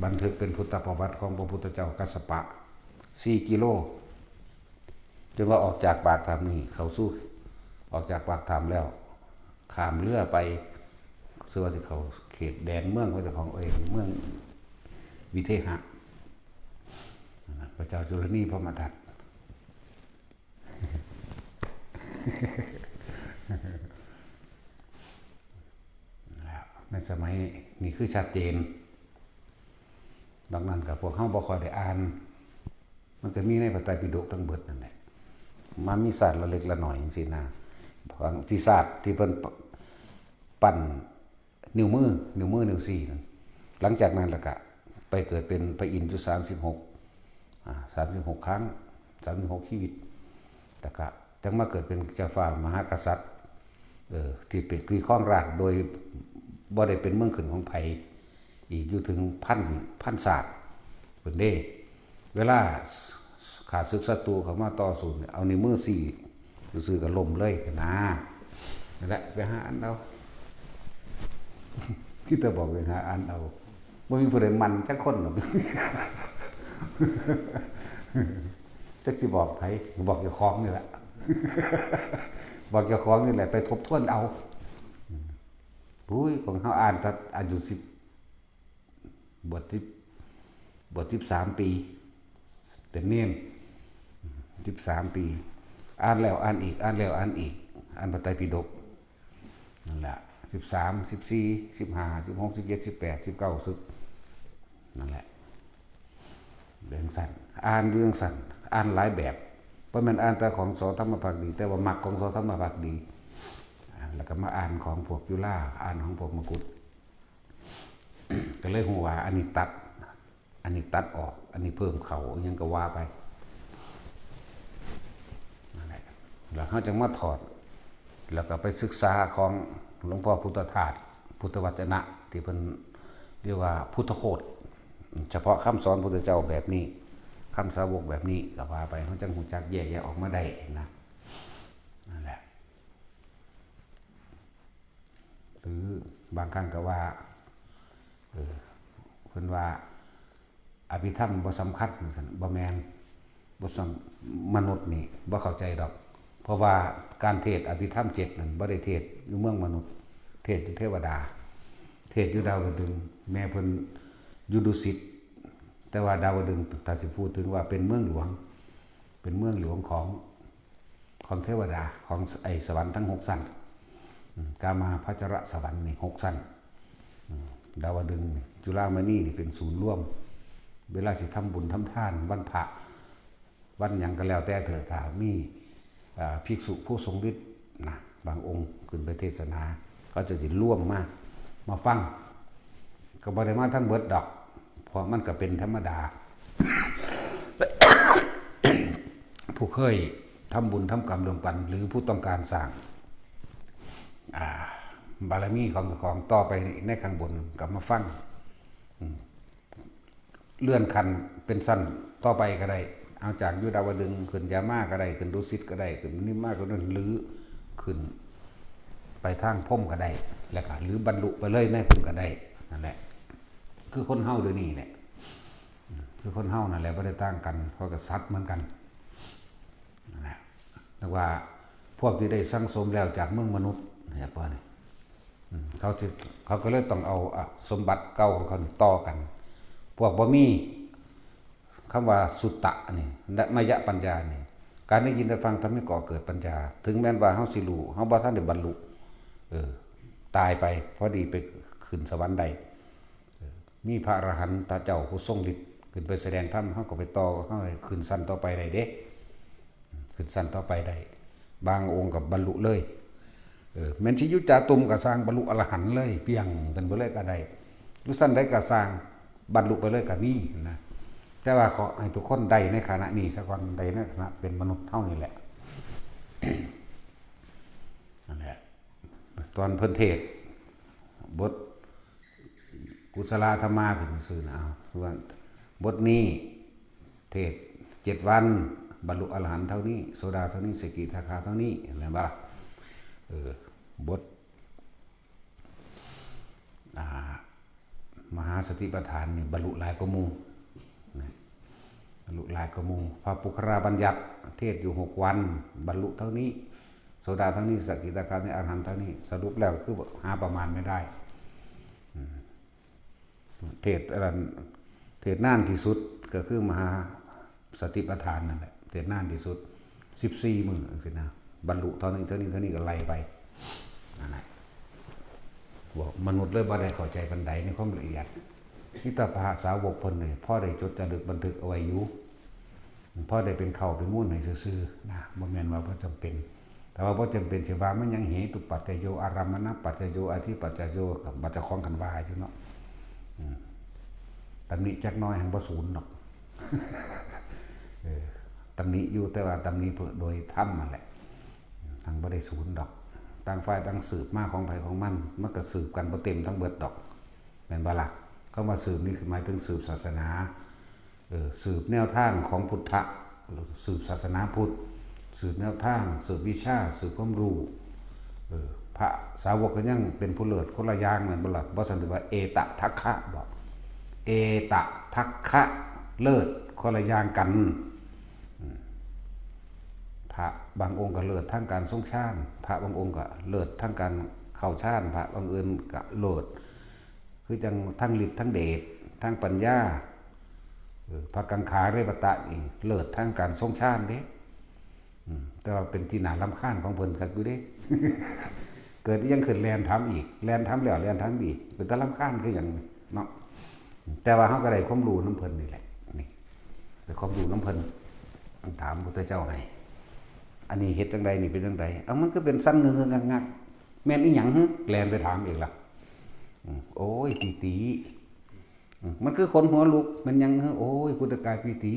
บันทึกเป็นพุทธประวัติของพระพุทธเจ้ากัสสปะ สี่กิโล จนว่าออกจากปากถ้ำนี่เข้าสู่ ออกจากปากถ้ำแล้ว ข้ามเรือไป ซึ่งว่าสิเข้าเขตแดนเมืองของเจ้าของเอง เมืองวิเทหะ พระเจ้าจุลนีพรหมทัต ในสมัยนี้คือชัดเจน ดังนั้นก็พวกเฮาบ่ค่อยได้อ่าน มันก็มีในพระไตรปิฎกทั้งเบิดนั่นแหละ มันมีศาสตร์ละเล็กละน้อยจังซี่นะ บางที่ศาสตร์ที่เพิ่นปั้น นิ้วมือ นิ้วมือ นิ้วสี่นั่น หลังจากนั้นล่ะกะ ไปเกิดเป็นพระอินทร์อยู่สามสิบหก อ่า สามสิบหก ครั้ง สามสิบหก ชีวิต แล้วกะจังมาเกิดเป็นเจ้าฟ้ามหากษัตริย์ เออ ที่เป็น คือครองราชย์โดยบ่ได้เป็นเมืองขึ้นของไผ อีกอยู่ถึงพัน พันศาสตร์ เพิ่นเด้ เวลาข้าศึกศัตรูเข้ามาต่อสู้เนี่ย เอานิ้วมือสี่ซื่อๆก็ล้มเลยนะ นั่นแหละ ไปหาอ่านเอา ที่ตะบอกไปหาอ่านเอา บ่มีผู้ใดมันจักคนหรอก จักสิบอกไผ บอกเจ้าของนี่แหละ บอกเจ้าของนี่แหละ ไปทบทวนเอา อุ้ย ของเฮาอ่านแต่อายุสิบ บวชสิบ บวชสิบสามปี เป็นเณร สิบสามปี อ่านแล้วอ่านอีก อ่านแล้วอ่านอีก อ่านพระไตรปิฎก นั่นแหละ สิบสาม สิบสี่ สิบห้า สิบหก สิบเจ็ด สิบแปด สิบเก้า สุด นั่นแหละ เรื่องสั้น อ่านอยู่จั่งซั้น อ่านหลายแบบ บ่แม่นอ่านแต่ของ ส.ธรรมภักดี แต่ว่ามักของ ส.ธรรมภักดี อ่า แล้วก็มาอ่านของพวกจุฬา อ่านของพวกมกุฏ ก็เลยฮู้ว่าอันนี้ตัด อันนี้ตัดออก อันนี้เพิ่มเข้า อิหยังก็ว่าไป นั่นแหละ แล้วเฮาจั่งมาถอด แล้วก็ไปศึกษาของหลวงพ่อพุทธทาส พุทธวจนะ ที่เพิ่นเรียกว่าพุทธโคต เฉพาะคำสอนพุทธเจ้าแบบนี้ คำสาวกแบบนี้ ก็ว่าไป เฮาจั่งฮู้จักแยกแยะออกมาได้นะ นั่นแหละ หรือบางครั้งก็ว่า เออ เพิ่นว่าอภิธรรมบ่สำคัญว่าซั่น บ่แม่น บ่สำ- มนุษย์นี่บ่เข้าใจดอก เพราะว่าการเทศน์อภิธรรมเจ็ดนั่นบ่ได้เทศน์อยู่เมืองมนุษย์ เทศน์อยู่เทวดา เทศน์อยู่ดาวดึงส์ แม้เพิ่นอยู่ดุสิต แต่ว่าดาวดึงส์ ถ้าสิพูดถึงว่าเป็นเมืองหลวง เป็นเมืองหลวงของ ของเทวดา ของไอ้สวรรค์ทั้งหกชั้น อืม กามาพัชรสวรรค์นี่หกชั้น อืม ดาวดึงส์นี่ จุฬามณีนี่เป็นศูนย์รวม เวลาสิทำบุญทำทาน วันพระ วันหยังก็แล้วแต่เถอะ ถ้ามี อ่า ภิกษุผู้ทรงฤทธิ์นะ บางองค์ขึ้นไปเทศนา เขาจะสิรวมมา มาฟัง ก็บ่ได้มาทั้งเบิดดอก เพราะมันก็เป็นธรรมดา ผู้เคยทำบุญทำกรรมร่วมกัน หรือผู้ต้องการสร้าง อ่า บารมีของเจ้าของต่อไปในข้างบนก็มาฟัง อืม เลื่อนขั้นเป็นชั้นต่อไปก็ได้ เอาจากอยู่ดาวดึงส์ขึ้นยามาก็ได้ ขึ้นดุสิตก็ได้ ขึ้นนิมมานก็ได้ หรือขึ้นไปทางพรหมก็ได้ แล้วก็ หรือบรรลุไปเลยในพรหมก็ได้ นั่นแหละ คือคนเฮาเดี๋ยวนี้แหละ อืม คือคนเฮานั่นแหละ บ่ได้ต่างกัน เพราะกษัตริย์เหมือนกัน นั่นแหละ แต่ว่าพวกที่ได้สั่งสมแล้วจากเมืองมนุษย์ เห็นบ่นี่ อืม เขาสิ เขาก็เลยต้องเอา อ่ะ สมบัติเก่าของเขานี่ต่อกัน พวกบ่มีคำว่าสุตตะนี่ และมยปัญญานี่ การได้ยินได้ฟังทำให้ก่อเกิดปัญญา ถึงแม้นว่าเฮาสิรู้ เฮาบ่ทันได้บรรลุ เออ ตายไป พอดีไปขึ้นสวรรค์ได้ เออ มีพระอรหันตเจ้าผู้ทรงฤทธิ์ขึ้นไปแสดงธรรม เฮาก็ไปต่อ เฮาให้ขึ้นชั้นต่อไปได้เด้ ขึ้นชั้นต่อไปได้ บางองค์ก็บรรลุเลย เออ แม่นสิอยู่จาตุมก็สร้างบรรลุอรหันต์เลย เปรียงกันไปเลยก็ได้ อยู่ชั้นใดก็สร้างบรรลุไปเลยก็มีนะ แต่ว่าขอให้ทุกคนได้ในขณะนี้ซะก่อน ได้ในขณะเป็นมนุษย์เฮานี่แหละ นั่นแหละ ตอนเพิ่นเทศน์บทกุศลธรรมาขึ้นซื่อนะ เอา ว่าบทนี้ เทศน์เจ็ดวัน บรรลุอรหันต์เท่านี้ โสดาเท่านี้ สกิทาคาเท่านี้ แม่นบ่ล่ะ เออ บท อ่า มหาสติปัฏฐานนี่บรรลุหลายกว่าหมู่นะ บรรลุหลายกว่าหมู่ พระปุคคราบัญญัติ เทศน์อยู่หกวัน บรรลุเท่านี้ โสดาเท่านี้ สกิทาคาเท่านี้ อรหันต์เท่านี้ สรุปแล้วก็คือหาประมาณไม่ได้ อืม เทศน์อันนั้น เทศน์นานที่สุดก็คือมหาสติปัฏฐานนั่นแหละ เทศน์นานที่สุด สิบสี่มื้อจังซี้นะ บรรลุเท่านี้ เท่านี้ เท่านี้ก็ไล่ไป นั่นแหละ พวกมนุษย์เลยบ่ได้เข้าใจปานใดในความละเอียด มีแต่พระสาวกเพิ่นนี่พอได้จดจารึกบันทึกเอาไว้อยู่ พอได้เป็นข้าวเป็นมูลให้ซื่อๆนะ บ่แม่นว่าบ่จำเป็น แต่ว่าบ่จำเป็นสิว่ามันยังเหตุปัจจโย อารมมณปัจจโย อธิปัจจโย ก็บ่เจ้าของคันว่าอยู่เนาะ อืม ตำหนิจักหน่อยหั้นบ่ศูนย์ดอก เออ ตำหนิอยู่ แต่ว่าตำหนิเพื่อโดยธรรมนั่นแหละ ทั้งบ่ได้ศูนย์ดอก ต่างฝ่ายต่างสืบมาของไผของมัน มันก็สืบกันบ่เต็มทั้งเบิดดอก แม่นบ่ล่ะ คำว่าสืบนี่คือหมายถึงสืบศาสนา เออ สืบแนวทางของพุทธะ สืบศาสนาพุทธ สืบแนวทาง สืบวิชา สืบความรู้ เออ พระสาวกก็ยังเป็นผู้เลิศคนละอย่างแม่นบ่ล่ะ บ่ซั่นสิว่าเอตทัคคะบ่ เอตทัคคะ เลิศคนละอย่างกัน อืม พระบางองค์ก็เลิศทางการทรงฌาน พระบางองค์ก็เลิศทางการเข้าฌาน พระบางองค์ก็เลิศ คือจั่งทั้งฤทธิ์ทั้งเดช ทั้งปัญญา เออ พระกังขาเรวัตะนี่เลิศทางการทรงฌานเด้ อืม แต่ว่าเป็นที่น่ารำคาญของเพิ่นคักอยู่เด้ เกิดอิหยังขึ้นแล่นถามอีก แล่นถามแล้วแล่นถามอีก เป็นตารำคาญคือหยังเนาะ แต่ว่าเฮาก็ได้ความรู้นำเพิ่นนี่แหละ นี่ ได้ความรู้นำเพิ่น ถามพุทธเจ้าให้ อันนี้เฮ็ดจั่งใด นี่เป็นจั่งใด เอ้า มันก็เป็นสั่นงึกๆงักๆ แม่นอีหยังหึ แล่นไปถามอีกล่ะ อืม โอ้ย ปีติ อืม มันคือขนหัวลุก มันยัง โอ้ย คุณกายปีติ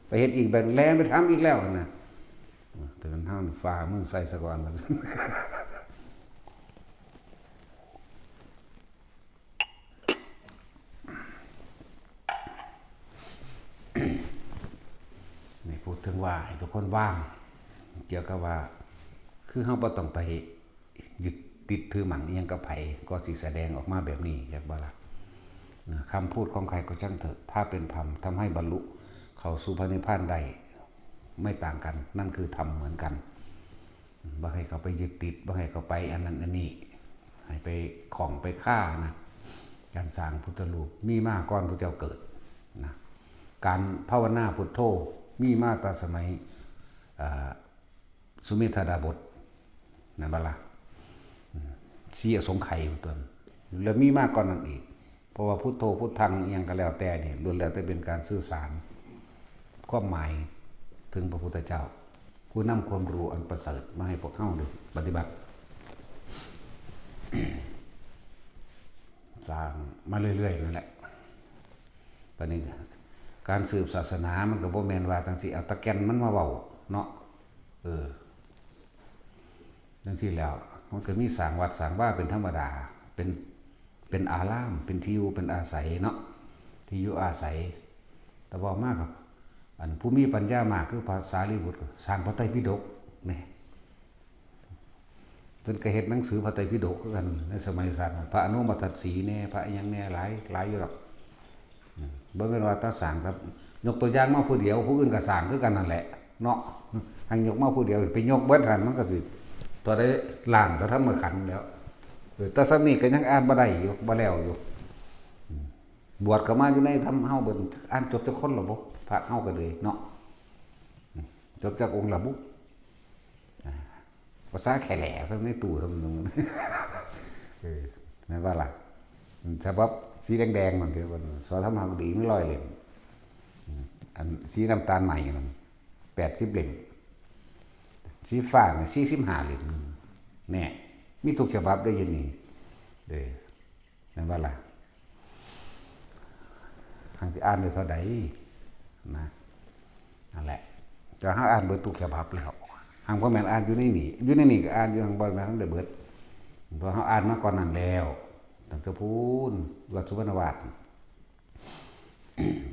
ไปเฮ็ดอีก แบบแล่นไปถามอีกแล้วนะ อืม แต่มันห้ามฝ่ามือใส่ซะก่อน นี่พูดถึงว่าให้ทุกคนวาง เกี่ยวกับว่า คือเฮาบ่ต้องไปยึดติดถือมั่นอิหยังกับไผ ก็สิแสดงออกมาแบบนี้ จักบ่ล่ะ นะ คำพูดของใครก็ช่างเถอะ ถ้าเป็นธรรม ทำให้บรรลุเข้าสู่พระนิพพานได้ ไม่ต่างกัน นั่นคือธรรมเหมือนกัน บ่ให้เขาไปยึดติด บ่ให้เขาไปอันนั้นอันนี้ ให้ไปข้องไปคานะ การสร้างพุทธรูปมีมาก่อนพระเจ้าเกิดนะ การภาวนาพุทโธมีมาแต่สมัย เอ่อ สุเมธาดาบส นั่นบ่ล่ะ อืม ศรีอสงไขยเป็นต้น แล้วมีมาก่อนนั้นอีก เพราะว่าพุทโธพุทธังอิหยังก็แล้วแต่นี่ ล้วนแล้วแต่เป็นการสื่อสาร ความหมายถึงพระพุทธเจ้า ผู้นำความรู้อันประเสริฐมาให้พวกเฮาได้ปฏิบัติ สร้างมาเรื่อยๆนั่นแหละ บัดนี้การสืบศาสนามันก็บ่แม่นว่าจั่งซี้ เอาตะแก่นมันมาเว้าเนาะ เออ จั่งซี้แล้ว มันก็มีสร้างวัดสร้างวาเป็นธรรมดา เป็น เป็นอาราม เป็นที่อยู่ เป็นอาศัยเนาะ ที่อยู่อาศัย แต่เว้ามาครับ อันผู้มีปัญญามากคือพระสารีบุตร สร้างพระไตรปิฎก นี่ เพิ่นก็เฮ็ดหนังสือพระไตรปิฎกคือกัน ในสมัยสั้น พระอนุมัตตสีแน่ พระอิหยังแน่ หลาย หลายอยู่ดอก อืม บ่แม่นว่าแต่สร้างครับ ยกตัวอย่างมาผู้เดียว ผู้อื่นก็สร้างคือกันนั่นแหละ เนาะ หั้นยกมาผู้เดียว ไปยกเบิดหั่น มันก็สิเท่าใดล้านพระธรรมขันธ์แล้ว เออ แต่ส่ำนี้ก็ยังอ่านบ่ได้อยู่ บ่แล้วอยู่ อืม บวชเข้ามาอยู่ในธรรมเฮาเบิด อ่านจบจักคนแล้วบ่ พระเฮาก็เลยเนาะ อืม จบจักองค์แล้วบุ อ่า ภาษาแขแหล่ซะในตู้ทำนอง เออ แม่นบ่ล่ะ ฉบับสีแดงๆนั่นเด้อ สอ ธรรมหฤดีมีร้อยเล่ม อืม อันสีน้ำตาลใหม่นั่น แปดสิบเล่ม สีฟ้านี่ สี่สิบห้าเล่ม แน่ มีทุกฉบับเด้ออยู่นี่ เด้อ แม่นบ่ล่ะ หั้นสิอ่านได้เท่าใดนะ นั่นแหละ แต่เฮาอ่านเบิดทุกฉบับแล้ว หั้นบ่แม่นอ่านอยู่ในนี่ อยู่ในนี่ก็อ่านอยู่ หั้นบ่แม่นทันได้เบิด เพราะเฮาอ่านมาก่อนนั้นแล้ว ตั้งแต่พู้น วัดสุวรรณวาด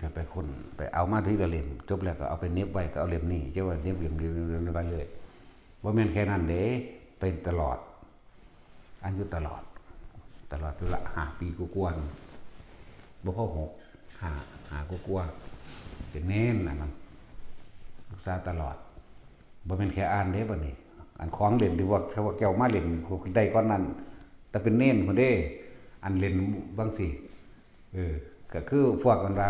ก็ไปค้น ไปเอามาทีละเล่ม จบแล้วก็เอาไปเหน็บไว้ ก็เอาเล่มนี้ จะว่าเหน็บเล่มนี้ไปเลย บ่แม่นแค่นั้นเด้ เป็นตลอด อ่านอยู่ตลอด ตลอดเวลาห้าปีกว่าๆ บ่พอหก ห้า ห้ากว่าๆ เป็นเณรน่ะนะ ศึกษาตลอด บ่แม่นแค่อ่านเด้บัดนี้ อันของเล่นที่พวก พวกเจ้ามาเล่นนี่ ได้ก่อนนั้น แต่เป็นเณรพุ้นเด้ อันเล่นบางสิ เออ ก็คือพวกมันว่า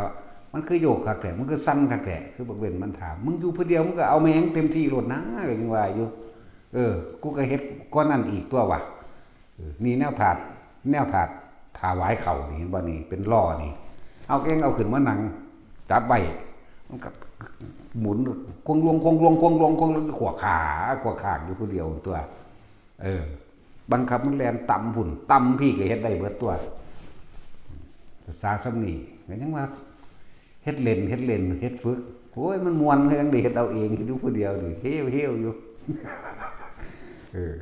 มันคือโยกคักแท้ มันคือสั่นคักแท้ คือบักเบนมันถาม มึงอยู่ผู้เดียว มึงก็เอาแม่งเต็มที่โลดนะ ก็ยังว่าอยู่ เออ กูก็เฮ็ดก่อนนั้นอีกตัวว่ะ เออ นี่แนวถาด แนวถาด ถวายเข้านี่ เห็นบ่นี่ เป็นล้อนี่ เอาแกงเอาขึ้นมานั่ง จับไว้ มันก็หมุน ควงลวง ควงลวง ควงลวง ควงลวง ขวาขา ขวาขางอยู่ผู้เดียวตัว เออ บังคับมันแล่นต่ำพุ้น ต่ำพี้ก็เฮ็ดได้เบิดตัว ภาษาส่ำนี้ ก็ยังว่า เฮ็ดเล่น เฮ็ดเล่น เฮ็ดฝึก โอ้ย มันม่วน ก็ยังได้เฮ็ดเอาเอง เฮ็ดอยู่ผู้เดียวนี่ เฮวๆ อยู่ เออ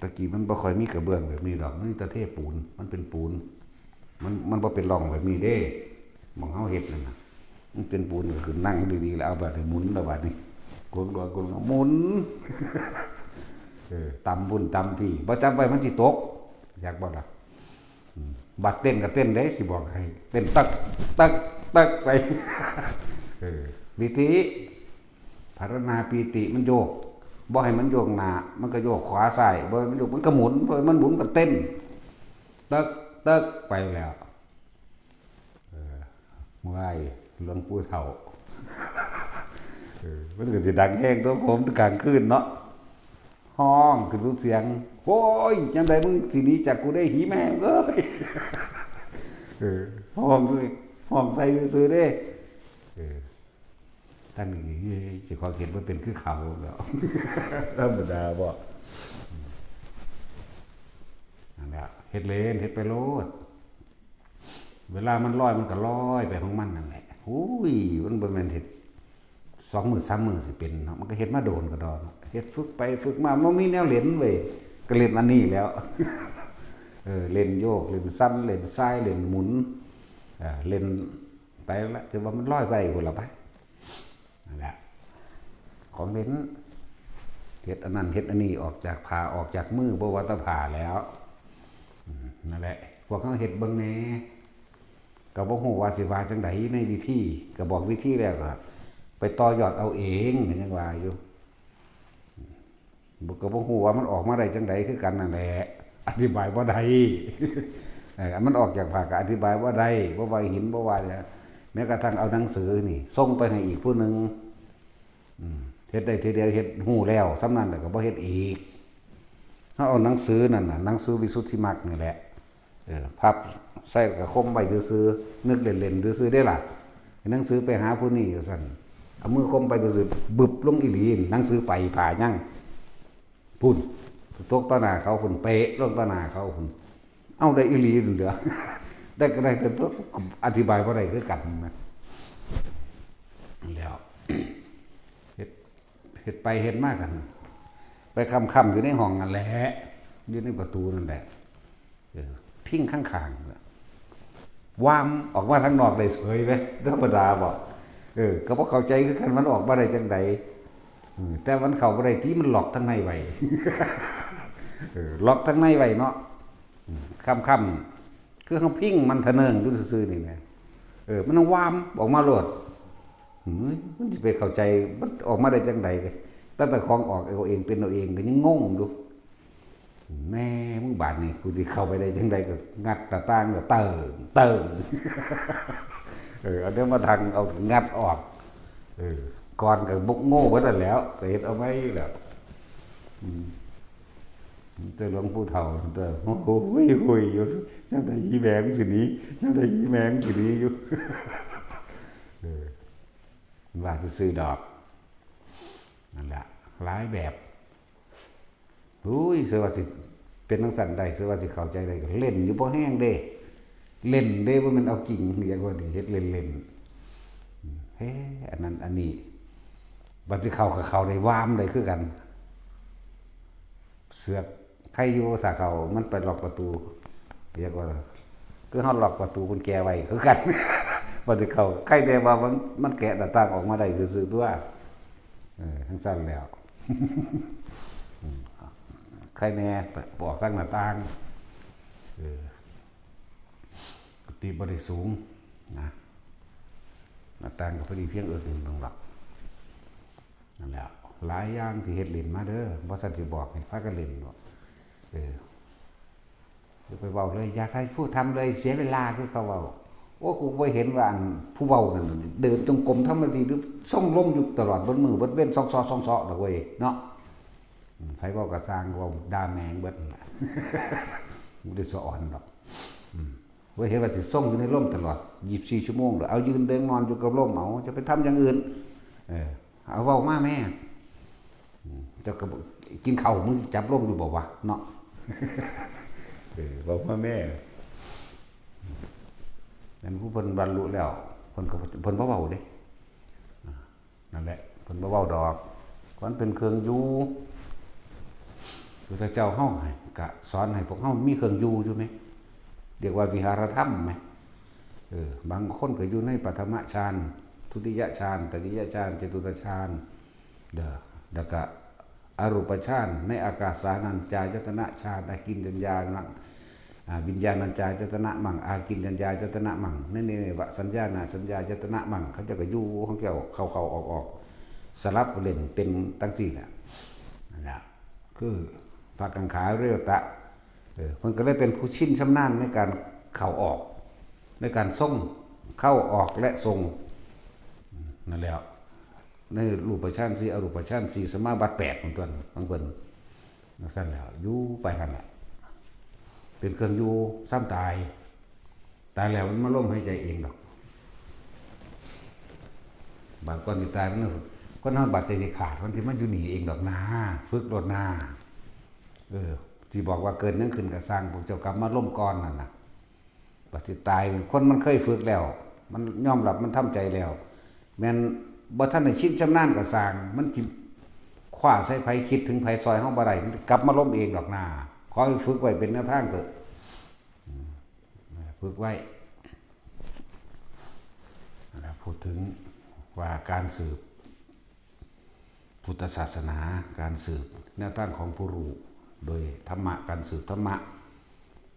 ตะกี้มันบ่ค่อยมีกระเบื้องแบบนี้ดอก มันมีแต่เทปูน มันเป็นปูน มัน มันบ่เป็นร่องแบบนี้เด้ หม่องเฮาเฮ็ดนั่นน่ะ มันเป็นปูนก็คือนั่งดีๆ แล้วเอาบัดนี้หมุน แล้วบัดนี้ กลวงๆ กลวงๆ หมุน เออ ต่ำพุ้นต่ำพี้ บ่จับไว้มันสิตก อยากบ่ล่ะ อืม บัดเต้นก็เต้นเด้ สิบอกให้ เต้นตึก ตึก ตึก ไป เออ วิธี ภาวนาปีติมันโยก บ่ให้มันโยกหน้า มันก็โยกขวาซ้าย บ่ให้มันโยก มันก็หมุน บ่ให้มันหมุนก็เต้น ตึก ตึก ไปแล้ว เออ เมื่อย หลวงปู่เฒ่า เออ มันก็สิดังแฮงตัวผมกลางคืนเนาะ ฮ้องขึ้นสุดเสียง โอ้ย ยามใดมึงสิหนีจากกูได้ หีแม่มึงเอ้ย เออ ฮ้อง ฮ้องใส่ซื่อๆ เด้ เออ ตั้งนี่ เฮ้ย สิขอเห็นว่าเป็นคือเขาแล้ว ธรรมดาบ่ นั่นแหละ เฮ็ดเล่น เฮ็ดไปโลด เวลามันลอยมันก็ลอยไปของมันนั่นแหละ อุ้ย มันบ่แม่นเฮ็ดสองมื้อสามมื้อสิเป็นเนาะ มันก็เฮ็ดมาโดนกะดอเนาะ เฮ็ดฝึกไปฝึกมา มันมีแนวเล่นเว้ย ก็เล่นอันนี้แล้ว เออ เล่นโยก เล่นสั่น เล่นส่าย เล่นหมุน เออ เล่นไปละ ถือว่ามันลอยไปพุ้นละไป นั่นแหละ ของเล่น เฮ็ดอันนั้นเฮ็ดอันนี้ ออกจากผ้าออกจากมือ บ่ว่าแต่ผ้าแล้ว อืม นั่นแหละ พวกเฮาเฮ็ดเบิ่งแหน่ ก็บ่ฮู้ว่าสิว่าจั่งใดในวิธี ก็บอกวิธีแล้วก็ไปต่อยอดเอาเอง ก็ยังว่าอยู่ บ่ ก็บ่ฮู้ว่ามันออกมาได้จั่งใดคือกันนั่นแหละ อธิบายบ่ได้ เออ มันออกจากผ้าก็อธิบายบ่ได้ บ่ว่าหิน บ่ว่าหยัง แม้กระทั่งเอาหนังสือนี่ ส่งไปให้อีกผู้หนึ่ง อืม เฮ็ดได้ทีเดียว เฮ็ดฮู้แล้ว ส่ำนั้นแล้วก็บ่เฮ็ดอีก เฮาเอาหนังสือนั่นน่ะ หนังสือวิสุทธิมรรคนี่แหละ เออ พับใส่กระคมไว้ซื่อๆ นึกเล่นๆ ซื่อๆ เด้ล่ะ หนังสือไปหาผู้นี้ว่าซั่น เอามือคมไปซื่อๆ บึบลงอีหลี หนังสือไป ผ้ายัง พุ้น ตกต่อหน้าเขาพุ้น เปะลงต่อหน้าเขาพุ้น เอาได้อีหลีนั่นเด้อ ได้ก็ได้ แต่ตัวอธิบายบ่ได้คือกันนะ แล้ว เฮ็ด เฮ็ดไปเฮ็ดมากัน ไปค่ำๆ อยู่ในห้องนั่นแหละ อยู่ในประตูนั่นแหละ เออ พิงข้างๆ น่ะ วามออกมาทางนอกได้เฉยเว้ย ธรรมดาบ่ เออ ก็บ่เข้าใจคือกัน มันออกมาได้จั่งใด อืม แต่มันเข้าบ่ได้ติ มันล็อกทางในไว้ เออ ล็อกทางในไว้เนาะ อืม ค่ำๆ คือเฮาพิงมันทะเนิงอยู่ซื่อๆ นี่แหม เออ มันวามออกมาโลด อืม มันสิไปเข้าใจ มันออกมาได้จั่งใด ตั้งแต่ของออกเอาเองเป็นเอาเองก็ยังงงอยู่ แม่มึงบาดนี่ กูสิเข้าไปได้จั่งใด ก็งัดหน้าต่างก็เติ่ง เติ่ง เออ เอาเดี๋ยวมาทางเอางัดออก เออ ก่อนก็บกโง่เบิดนั่นแหล้ว ก็เฮ็ดเอาไว้แล้ว อืม แต่หลวงปู่เฒ่า แต่ โอ้โห หุยๆ อยู่ จั่งใดอีแหวงสิหนี จั่งใดอีแหวงสิหนีอยู่ เออ ว่าซื่อๆ ดอก นั่นแหละ หลายแบบ อุ้ย เสือว่าสิเป็นจั่งซั่นได้ เสือว่าสิเข้าใจได้ ก็เล่นอยู่บ่แฮงเด้ เล่นเด้ บ่แม่นเอาจริง อย่างว่านี่ เฮ็ดเล่นๆ เฮ้ อันนั้นอันนี้ บัดสิเข้าก็เข้าได้วามได้คือกัน เสือกไคอยู่ ถ้าเข้า มันไปล็อกประตู เรียกว่า คือเฮาล็อกประตูกุญแจไว้คือกัน บ่ได้เข้า ใครแน่ว่ามัน มันแกะหน้าต่างออกมาได้ซื่อๆ ตั่ว เออ จั่งซั้นแล้ว อืม ใครแน่ ออกทางหน้าต่าง เออ กุฏิบ่ได้สูงนะ หน้าต่างก็พอดีเพียงเอิกหนึ่งดอก นั่นแหละ หลายอย่างที่เฮ็ดเล่นมาเด้อ บ่ซั้นสิบอกให้พากันเล่นบ่ เออ อย่าไปเว้าเลย อยากให้ผู้ทำเลย เสียเวลา คือเขาเว้า โอ้ กูบ่เห็นว่าอันผู้เว้านั่น เดินจงกรมทำหน้าที่ หรือส่งลมอยู่ตลอด เบิดมื้อเบิดเว็น ส่องเซาะส่องเซาะดอกเว้ย เนาะ อืม ไผเว้าก็ซ่าง เว้าด่าแม่งเบิดนั่นล่ะ บ่ได้สะออนดอก อืม บ่เห็นว่าสิส่งอยู่ในลมตลอด ยี่สิบสี่ ชั่วโมงดอก เอายืนเดินนอนอยู่กับลม เอา จะไปทำอย่างอื่น เออ เอา เว้ามาแม่ อืม เจ้าก็บอก กินข้าว มึงจับลมอยู่บ่วะ เนาะ เออ เว้ามาแม่ นั่นผู้เพิ่นบรรลุแล้ว เพิ่นก็ เพิ่นบ่เว้าเด้ อ่า นั่นแหละ เพิ่นบ่เว้าดอก มันเป็นเครื่องอยู่ พุทธเจ้าเฮาก็สอนให้พวกเฮามีเครื่องอยู่อยู่แหม เรียกว่าวิหารธรรมแหม เออ บางคนก็อยู่ในปฐมฌาน ทุติยฌาน ตติยฌาน จตุตฌาน เด้อ แล้วก็อรูปฌาน ในอากาสานัญจายตนะฌาน อากิญจัญญาณัง อ่า วิญญาณัญจายตนะมัง อากิญจัญญายตนะมัง ในเนวสัญญาณสัญญายตนะมัง เขาเจ้าก็อยู่ของเจ้า เข้าๆ ออกๆ สลับเล่นเป็นจั่งซี้แหละ นั่นล่ะ คือพระกังขาริโยตะ เออ เพิ่นก็เลยเป็นผู้ชินชำนาญในการเข้าออก ในการทรงเข้าออกและทรง นั่นแหละ ในรูปฌานสี่ อรูปฌานสี่ สมาบัติแปด ของตนของเพิ่น จั่งซั้นแล้ว อยู่ไปหั่นล่ะ เป็นเครื่องอยู่ ซ้ำตาย ตายแล้วมันมาลมหายใจเองดอก บาดก่อนสิตายมัน คนเฮาบาดใจสิขาด มันสิมาอยู่นี่เองดอกนา ฝึกโลดนา เออ สิบอกว่าเกิดหยังขึ้นก็ซ่าง พวกเจ้ากลับมาลมก่อนนั่นน่ะ บาดสิตาย คนมันเคยฝึกแล้ว มันยอมรับ มันทำใจแล้ว แม่นบ่ทันได้ชินชำนาญก็ซ่าง มันสิคว้าใส่ไผ คิดถึงไผซ่อยเฮาบ่ได้ มันกลับมาลมเองดอกนา ขอให้ฝึกไว้เป็นแนวทางเถอะ อืม ฝึกไว้ นะ พูดถึงว่าการสืบพุทธศาสนา การสืบแนวทางของผู้รู้ โดยธรรมะ การสืบธรรมะ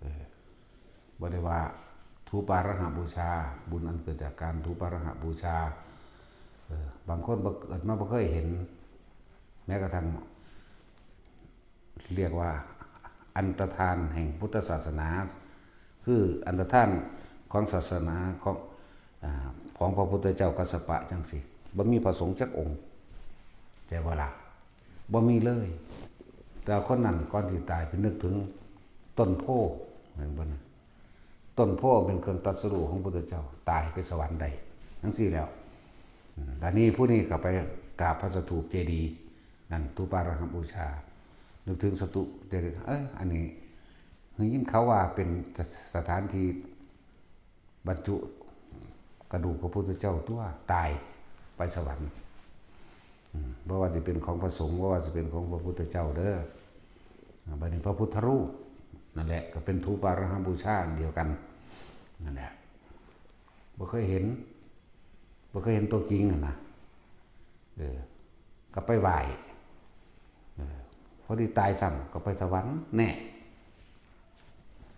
เออ บ่ได้ว่าธูปาราหะบูชา บุญอันเกิดจากการธูปาราหะบูชา เออ บางคนบ่ เกิดมาบ่เคยเห็น แม้กระทั่ง เรียกว่าอันตรธานแห่งพุทธศาสนา คืออันตรธานของศาสนาของ อ่า ของพระพุทธเจ้ากัสสปะจั่งซี้ บ่มีพระสงฆ์จักองค์ แต่ว่าล่ะ บ่มีเลย แต่คนนั้นก่อนสิตายไปนึกถึงต้นโพธิ์ เห็นบ่นะ ต้นโพธิ์เป็นเครื่องตรัสรู้ของพุทธเจ้า ตายไปสวรรค์ได้ จั่งซี้แล้ว อืม บาดนี้ผู้นี้ก็ไปกราบพระสถูปเจดีย์นั่น ธูปาราหะบูชา นึกถึงสถูปเจดีย์ เอ้ย อันนี้ ได้ยินเขาว่าเป็นส- สถานที่บรรจุกระดูกพระพุทธเจ้า ตัวตายไปสวรรค์ อืม บ่ว่าสิเป็นของพระสงฆ์ บ่ว่าสิเป็นของพระพุทธเจ้าเด้อ อ่า บัดนี้พระพุทธรูปนั่นแหละ ก็เป็นธูปาราหะบูชาอันเดียวกัน นั่นแหละ บ่เคยเห็น บ่เคยเห็นตัวจริงหั่นนะ เออ ก็ไปไหว้ เออ พอดีตายซ้ำก็ไปสวรรค์แน่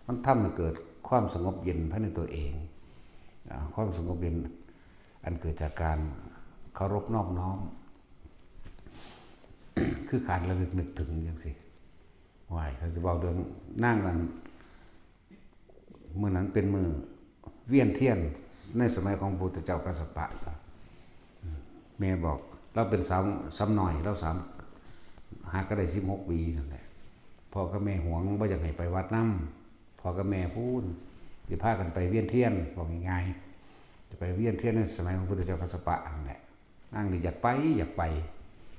มันทำให้เกิดความสงบเย็นภายในตัวเอง อ่า ความสงบเย็นอันเกิดจากการเคารพนอบน้อม คือการระลึกนึกถึงจั่งซี้ ไหว้ ถ้าสิเว้าเรื่องนางนั้น มื้อนั้นเป็นมื้อเวียนเทียนในสมัยของพระพุทธเจ้ากัสสปะ แม่บอก ลาวเป็นสาวสำน้อย ลาวสาม หาก็ได้สิบหกปีนั่นแหละ พ่อกับแม่หวง บ่อยากให้ไปวัดนำ พ่อกับแม่พู้น สิพากันไปเวียนเทียน บอกง่ายๆ จะไปเวียนเทียนในสมัยของพระพุทธเจ้ากัสสปะนั่นแหละ นางนี่อยากไป อยากไป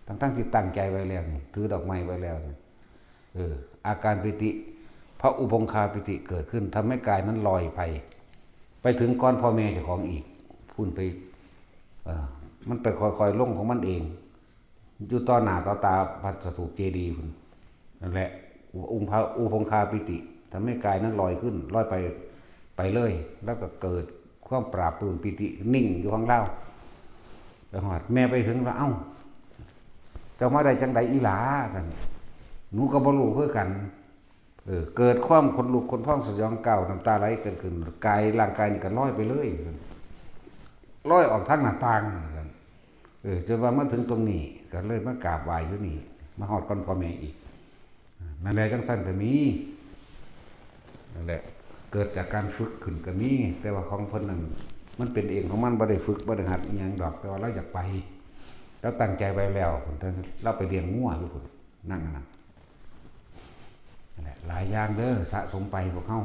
ทั้งๆ ที่ตั้งใจไว้แล้วนี่ ถือดอกไม้ไว้แล้วนี่ เออ อาการปีติ พระอุพงคาปีติเกิดขึ้น ทำให้กายนั้นลอยไป ไปถึงก่อนพ่อแม่เจ้าของอีก พู้นไป เอ่อ มันไปค่อยๆ ลงของมันเอง อยู่ต่อหน้าต่อตาพระสถูปเจดีย์พู้น นั่นแหละ อุพงคา อุพงคาปีติ ทำให้กายนั้นลอยขึ้น ลอยไป ไปเลย แล้วก็เกิดความปลาบปลื้มปีตินิ่งอยู่ของเรา ไปฮอดแม่ไปถึงว่า "เอ้า เจ้ามาได้จังใด๋อีหล่า" ซั่น "หนูก็บ่รู้คือกัน" เออ เกิดความขนลุกขนพองสยองกล้าว น้ำตาไหลเกิดขึ้น กายร่างกายนี่ก็ลอยไปเลย ลอยออกทางหน้าต่าง เออ จนว่ามาถึงตรงนี้ ก็เลยมากราบไหว้อยู่นี่ มาฮอดก่อนพ่อแม่อีก นั่นแหละ จังซั่นก็มี นั่นแหละ เกิดจากการฝึกขึ้นก็มี แต่ว่าของเพิ่นนั่น มันเป็นเองของมัน บ่ได้ฝึก บ่ได้หัดอิหยังดอก แต่ว่าเราอยากไป เราตั้งใจไว้แล้ว เราไปเลี้ยงงัวอยู่พุ้น นั่งอันนั้น นั่นแหละ หลายอย่างเด้อ สะสมไปพวกเฮา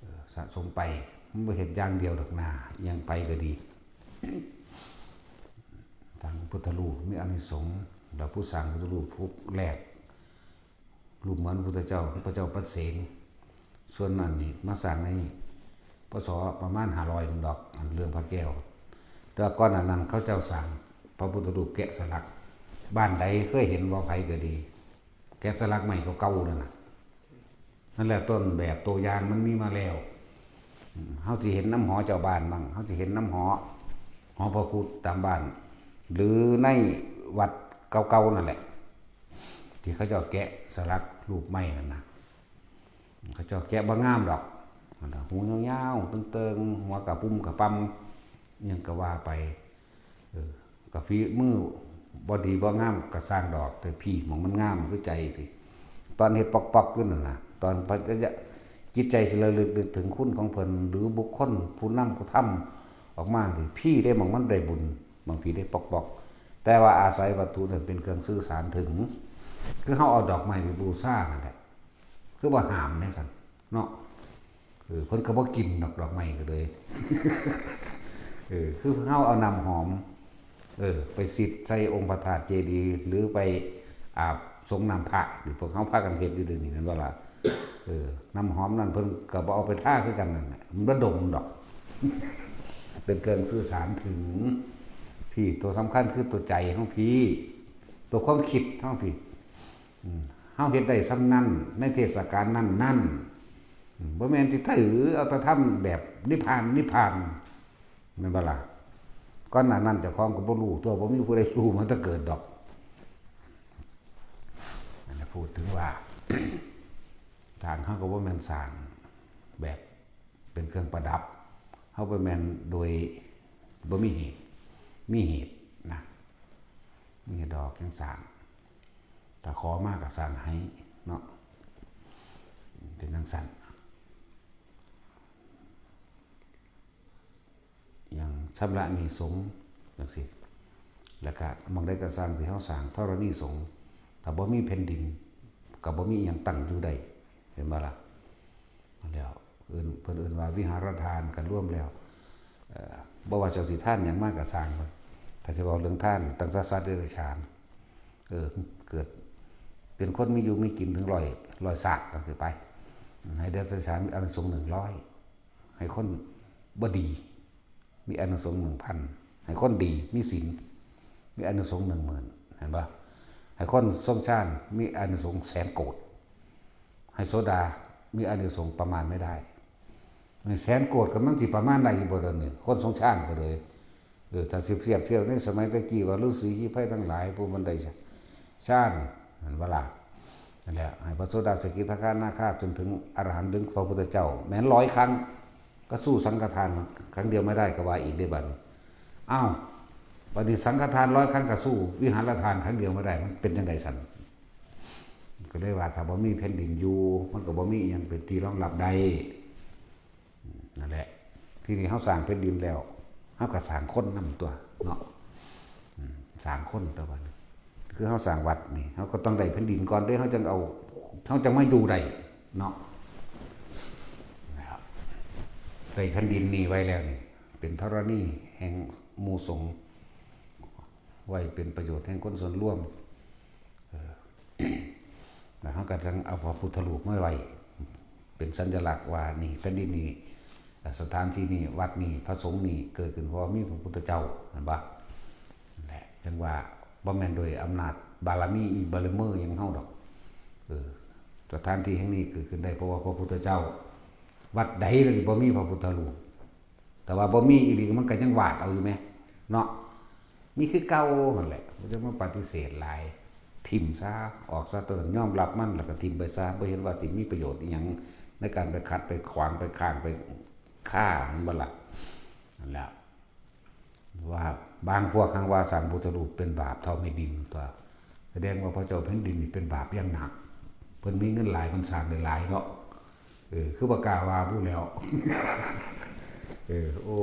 เออ สะสมไป มันบ่เฮ็ดอย่างเดียวดอกนา อิหยังไปก็ดี สร้างพุทธรูปมีอานิสงส์ แล้วผู้สร้างพุทธรูปผู้แรก รูปเหมือนพุทธเจ้า พระเจ้าปัดเสน ส่วนนั้นนี่มาสร้างใน พ.ศ. ประมาณห้าร้อย นั่นดอก อันเรื่องพระแก้ว แต่ว่าก่อนหน้านั้นเขาเจ้าสร้างพระพุทธรูปแกะสลัก บ้านใดเคยเห็นบ่ ไผก็ดี แกะสลักไม้เก่าๆ นั่นน่ะ นั่นแหละ ต้นแบบตัวอย่างมันมีมาแล้ว อืม เฮาสิเห็นนำหอเจ้าบ้านมั่ง เฮาสิเห็นนำหอ หอพระพุทธตามบ้าน หรือในวัดเก่าๆ นั่นแหละ ที่เขาเจ้าแกะสลักรูปไม้นั่นน่ะ เขาเจ้าแกะบ่งามดอก นั่นน่ะ หูยาวๆ เติ่งๆ หัวกะปุ่มกะป่ำ อิหยังก็ว่าไป เออ กะฝีมือบ่ดีบ่งามกะซ่างดอก แต่พี้หม่องมันงามคือใจพี้ ตอนเฮ็ดปอกๆ อยู่นั่นน่ะ ตอนพระจะ จิตใจสิระลึกนึกถึงคุณของเพิ่น หรือบุคคลผู้นำผู้ทำออกมาพี้พี้เด้ หม่องมันได้บุญ บางพี้ได้ปอกๆ แต่ว่าอาศัยวัตถุนั้นเป็นเครื่องสื่อสารถึง คือเฮาเอาดอกไม้ไปบูชานั่นแหละ คือบ่ห้ามแหน่ซั่น เนาะ เออ เพิ่นก็บ่กินดอก ดอกไม้ก็เลย เออ คือเฮาเอาน้ำหอม เออ ไปสิดใส่องค์พระธาตุเจดีย์ หรือไปอาบสงน้ำพระ นี่พวกเฮาพากันเฮ็ดอยู่เดี๋ยวนี้ แม่นบ่ล่ะ เออ น้ำหอมนั่นเพิ่นก็บ่เอาไปทาคือกันนั่นแหละ มันบ่ดมดอก เป็นเครื่องสื่อสารถึง พี้ ตัวสำคัญคือตัวใจของพี้ ตัวความคิดของพี้ อืม เฮาเฮ็ดได้ส่ำนั้น ในเทศกาลนั้นๆ อืม บ่แม่นสิถือเอาแต่ทำแบบนิพพาน นิพพาน แม่นบ่ล่ะ ก่อนหน้านั้นเจ้าของก็บ่รู้ตัว บ่มีผู้ใดรู้มาแต่เกิดดอก อันนี้พูดถึงว่า สร้างเฮาก็บ่แม่นสร้างแบบเป็นเครื่องประดับ เฮาบ่แม่นโดยบ่มีเหตุ มีเหตุนะ มีเหตุดอกจั่งสร้าง ถ้าขอมาก็สร้างให้เนาะ เป็นจั่งซั้น อย่างชำระหนี้สงฆ์จั่งซี้ แล้วก็หม่องใดก็สร้างที่เฮาสร้างธรณีสงฆ์ ถ้าบ่มีแผ่นดิน ก็บ่มีอิหยังตั้งอยู่ได้ เห็นบ่ล่ะ แล้วเอิ้น เพิ่นเอิ้นว่าวิหารทาน ก็รวมแล้ว เอ่อ บ่ว่าเจ้าสิทานหยังมาก็ซ่าง ถ้าสิเว้าเรื่องทาน ตั้งแต่สัตว์เดรัจฉาน เออ เกิดเป็นคนมีอยู่มีกินถึงร้อย ร้อยชาติก็คือไป ให้เดรัจฉานมีอานิสงส์หนึ่งร้อย ให้คนบ่ดี มีอานิสงส์หนึ่งพัน ให้คนดี มีศีล มีอานิสงส์หนึ่งหมื่น เห็นบ่ ให้คนทรงฌาน มีอานิสงส์แสนโกฏ ให้โสดา มีอานิสงส์ประมาณไม่ได้ แสนโกฏกำลังสิประมาณได้อยู่บ่เดี๋ยวนี้ คนทรงฌานก็เลย เออ ถ้าสิเปรียบเทียบในสมัยตะกี้ว่าฤๅษีชีไพรทั้งหลาย ผู้มันได้ฌาน นั่นบ่ล่ะ นั่นแหละ ให้พระโสดา สกิทาคานาคา จนถึงอรหันต์ ถึงพระพุทธเจ้า แม้นร้อยครั้ง ก็สู้สังฆทานครั้งเดียวไม่ได้ ก็ว่าอีกได้บัดนี้ อ้าว บัดนี้สังฆทานร้อยครั้งก็สู้วิหารทานครั้งเดียวไม่ได้ มันเป็นจั่งใด๋ซั่น ก็เลยว่าถ้าบ่มีแผ่นดินอยู่ มันก็บ่มีอิหยังเป็นที่รองรับได้ นั่นแหละ ทีนี้เฮาสร้างแผ่นดินแล้ว เฮาก็สร้างคนนำตั๊วเนาะ อืม สร้างคนตั๊วบัดนี้ คือเฮาสร้างวัดนี่ เฮาก็ต้องได้แผ่นดินก่อนเด้ เฮาจั่งเอา เฮาจั่งมาอยู่ได้เนาะ นะครับ ได้แผ่นดินนี่ไว้แล้วนี่ เป็นธรณีแห่งหมู่สงฆ์ ไว้เป็นประโยชน์แห่งคนส่วนรวม เออ แล้วเฮาก็จั่งเอาพระพุทธรูปมาไว้ เป็นสัญลักษณ์ว่านี่แผ่นดินนี่ สถานที่นี่ วัดนี่ พระสงฆ์นี่ เกิดขึ้นเพราะมีพระพุทธเจ้า เห็นบ่ นั่นแหละ จั่งว่าบ่แม่นโดยอำนาจบารมี บารมีหยังเฮาดอก เออ สถานที่แห่งนี้เกิดขึ้นได้เพราะว่าพระพุทธเจ้า วัดใดแล้วนี่บ่มีพระพุทธรูป แต่ว่าบ่มีอีหลีมันก็ยังวาดเอาอยู่แหมเนาะ มีคือเก่าหั่นแหละ บ่จะมาปฏิเสธหลาย ถิ่มซะ ออกซะ ตัวนั้นยอมรับมัน แล้วก็ถิ่มไปซะ บ่เห็นว่าสิมีประโยชน์อีหยัง ในการไปขัด ไปขวาง ไปค้าง ไปฆ่ามันบ่ล่ะ นั่นแหละ ว่าบางพวกหังว่าสร้างพุทธรูปเป็นบาปเท่าแม่ดินตัว แสดงว่าพระเจ้าแผ่นดินนี่เป็นบาปอย่างหนัก เพิ่นมีเงินหลาย เพิ่นสร้างได้หลายเนาะ เออ คือบ่กล้าว่าผู้แล้ว เออ โอ้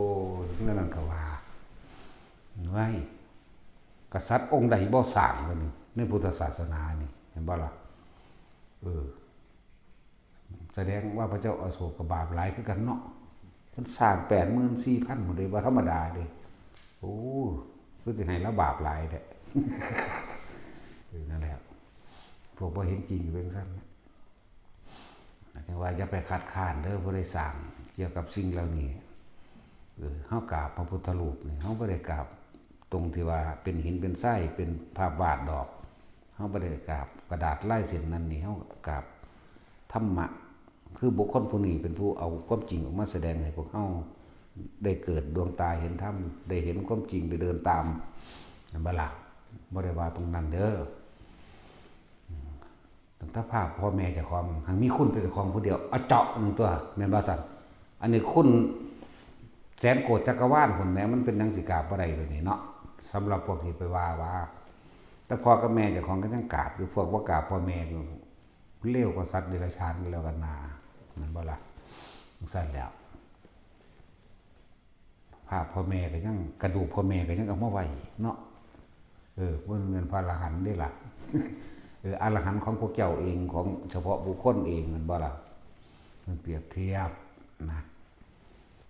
นั่นนั่นก็ว่า ไว้ กษัตริย์องค์ใดบ่สร้างเลยนี่ ในพุทธศาสนานี่ เห็นบ่ล่ะ เออ แสดงว่าพระเจ้าอโศกก็บาปหลายคือกันเนาะ เพิ่นสร้างแปดหมื่นสี่พันหมดเลย บ่ธรรมดาเด้ โอ้ คือสิให้ลาวบาปหลายแท้ เออ นั่นแหละ พวกบ่เห็นจริงเป็นซั่นนะ จังว่าอย่าไปคัดค้านเด้อ ผู้ใดสร้างเกี่ยวกับสิ่งเหล่านี้ เออ เฮากราบพระพุทธรูปนี่ เฮาบ่ได้กราบตรงที่ว่าเป็นหินเป็นทราย เป็นภาพวาดดอก เฮาบ่ได้กราบกระดาษลายเส้นนั่นนี่ เฮากราบธรรมะ คือบุคคลผู้นี้เป็นผู้เอาความจริงออกมาแสดงให้พวกเฮาได้เกิดดวงตาเห็นธรรม ได้เห็นความจริง ได้เดินตาม แม่นบ่ล่ะ บ่ได้ว่าตรงนั้นเด้อ อืม ตั้งแต่ภาพพ่อแม่เจ้าของ หังมีคุณแต่เจ้าของผู้เดียว เอาเจาะหนึ่งตัว แม่นบ่ซั่น อันนี้คุณแสนโกดจักรวาลพุ้นแหม มันเป็นหยังสิกราบบ่ได้เดี๋ยวนี้เนาะ สำหรับพวกที่ไปว่าว่า แต่พ่อกับแม่เจ้าของก็ยังกราบอยู่ พวกบ่กราบพ่อแม่ เลวกว่าสัตว์เดรัจฉานก็แล้วกันนา แม่นบ่ล่ะ จั่งซั่นแหล้ว ภาพพ่อแม่ก็ยัง กระดูกพ่อแม่ก็ยังเอามาไว้เนาะ เออ บ่แม่นพระอรหันต์เด้ล่ะ เออ อรหันต์ของพวกเจ้าเอง ของเฉพาะบุคคลเอง แม่นบ่ล่ะ มันเปรียบเทียบนะ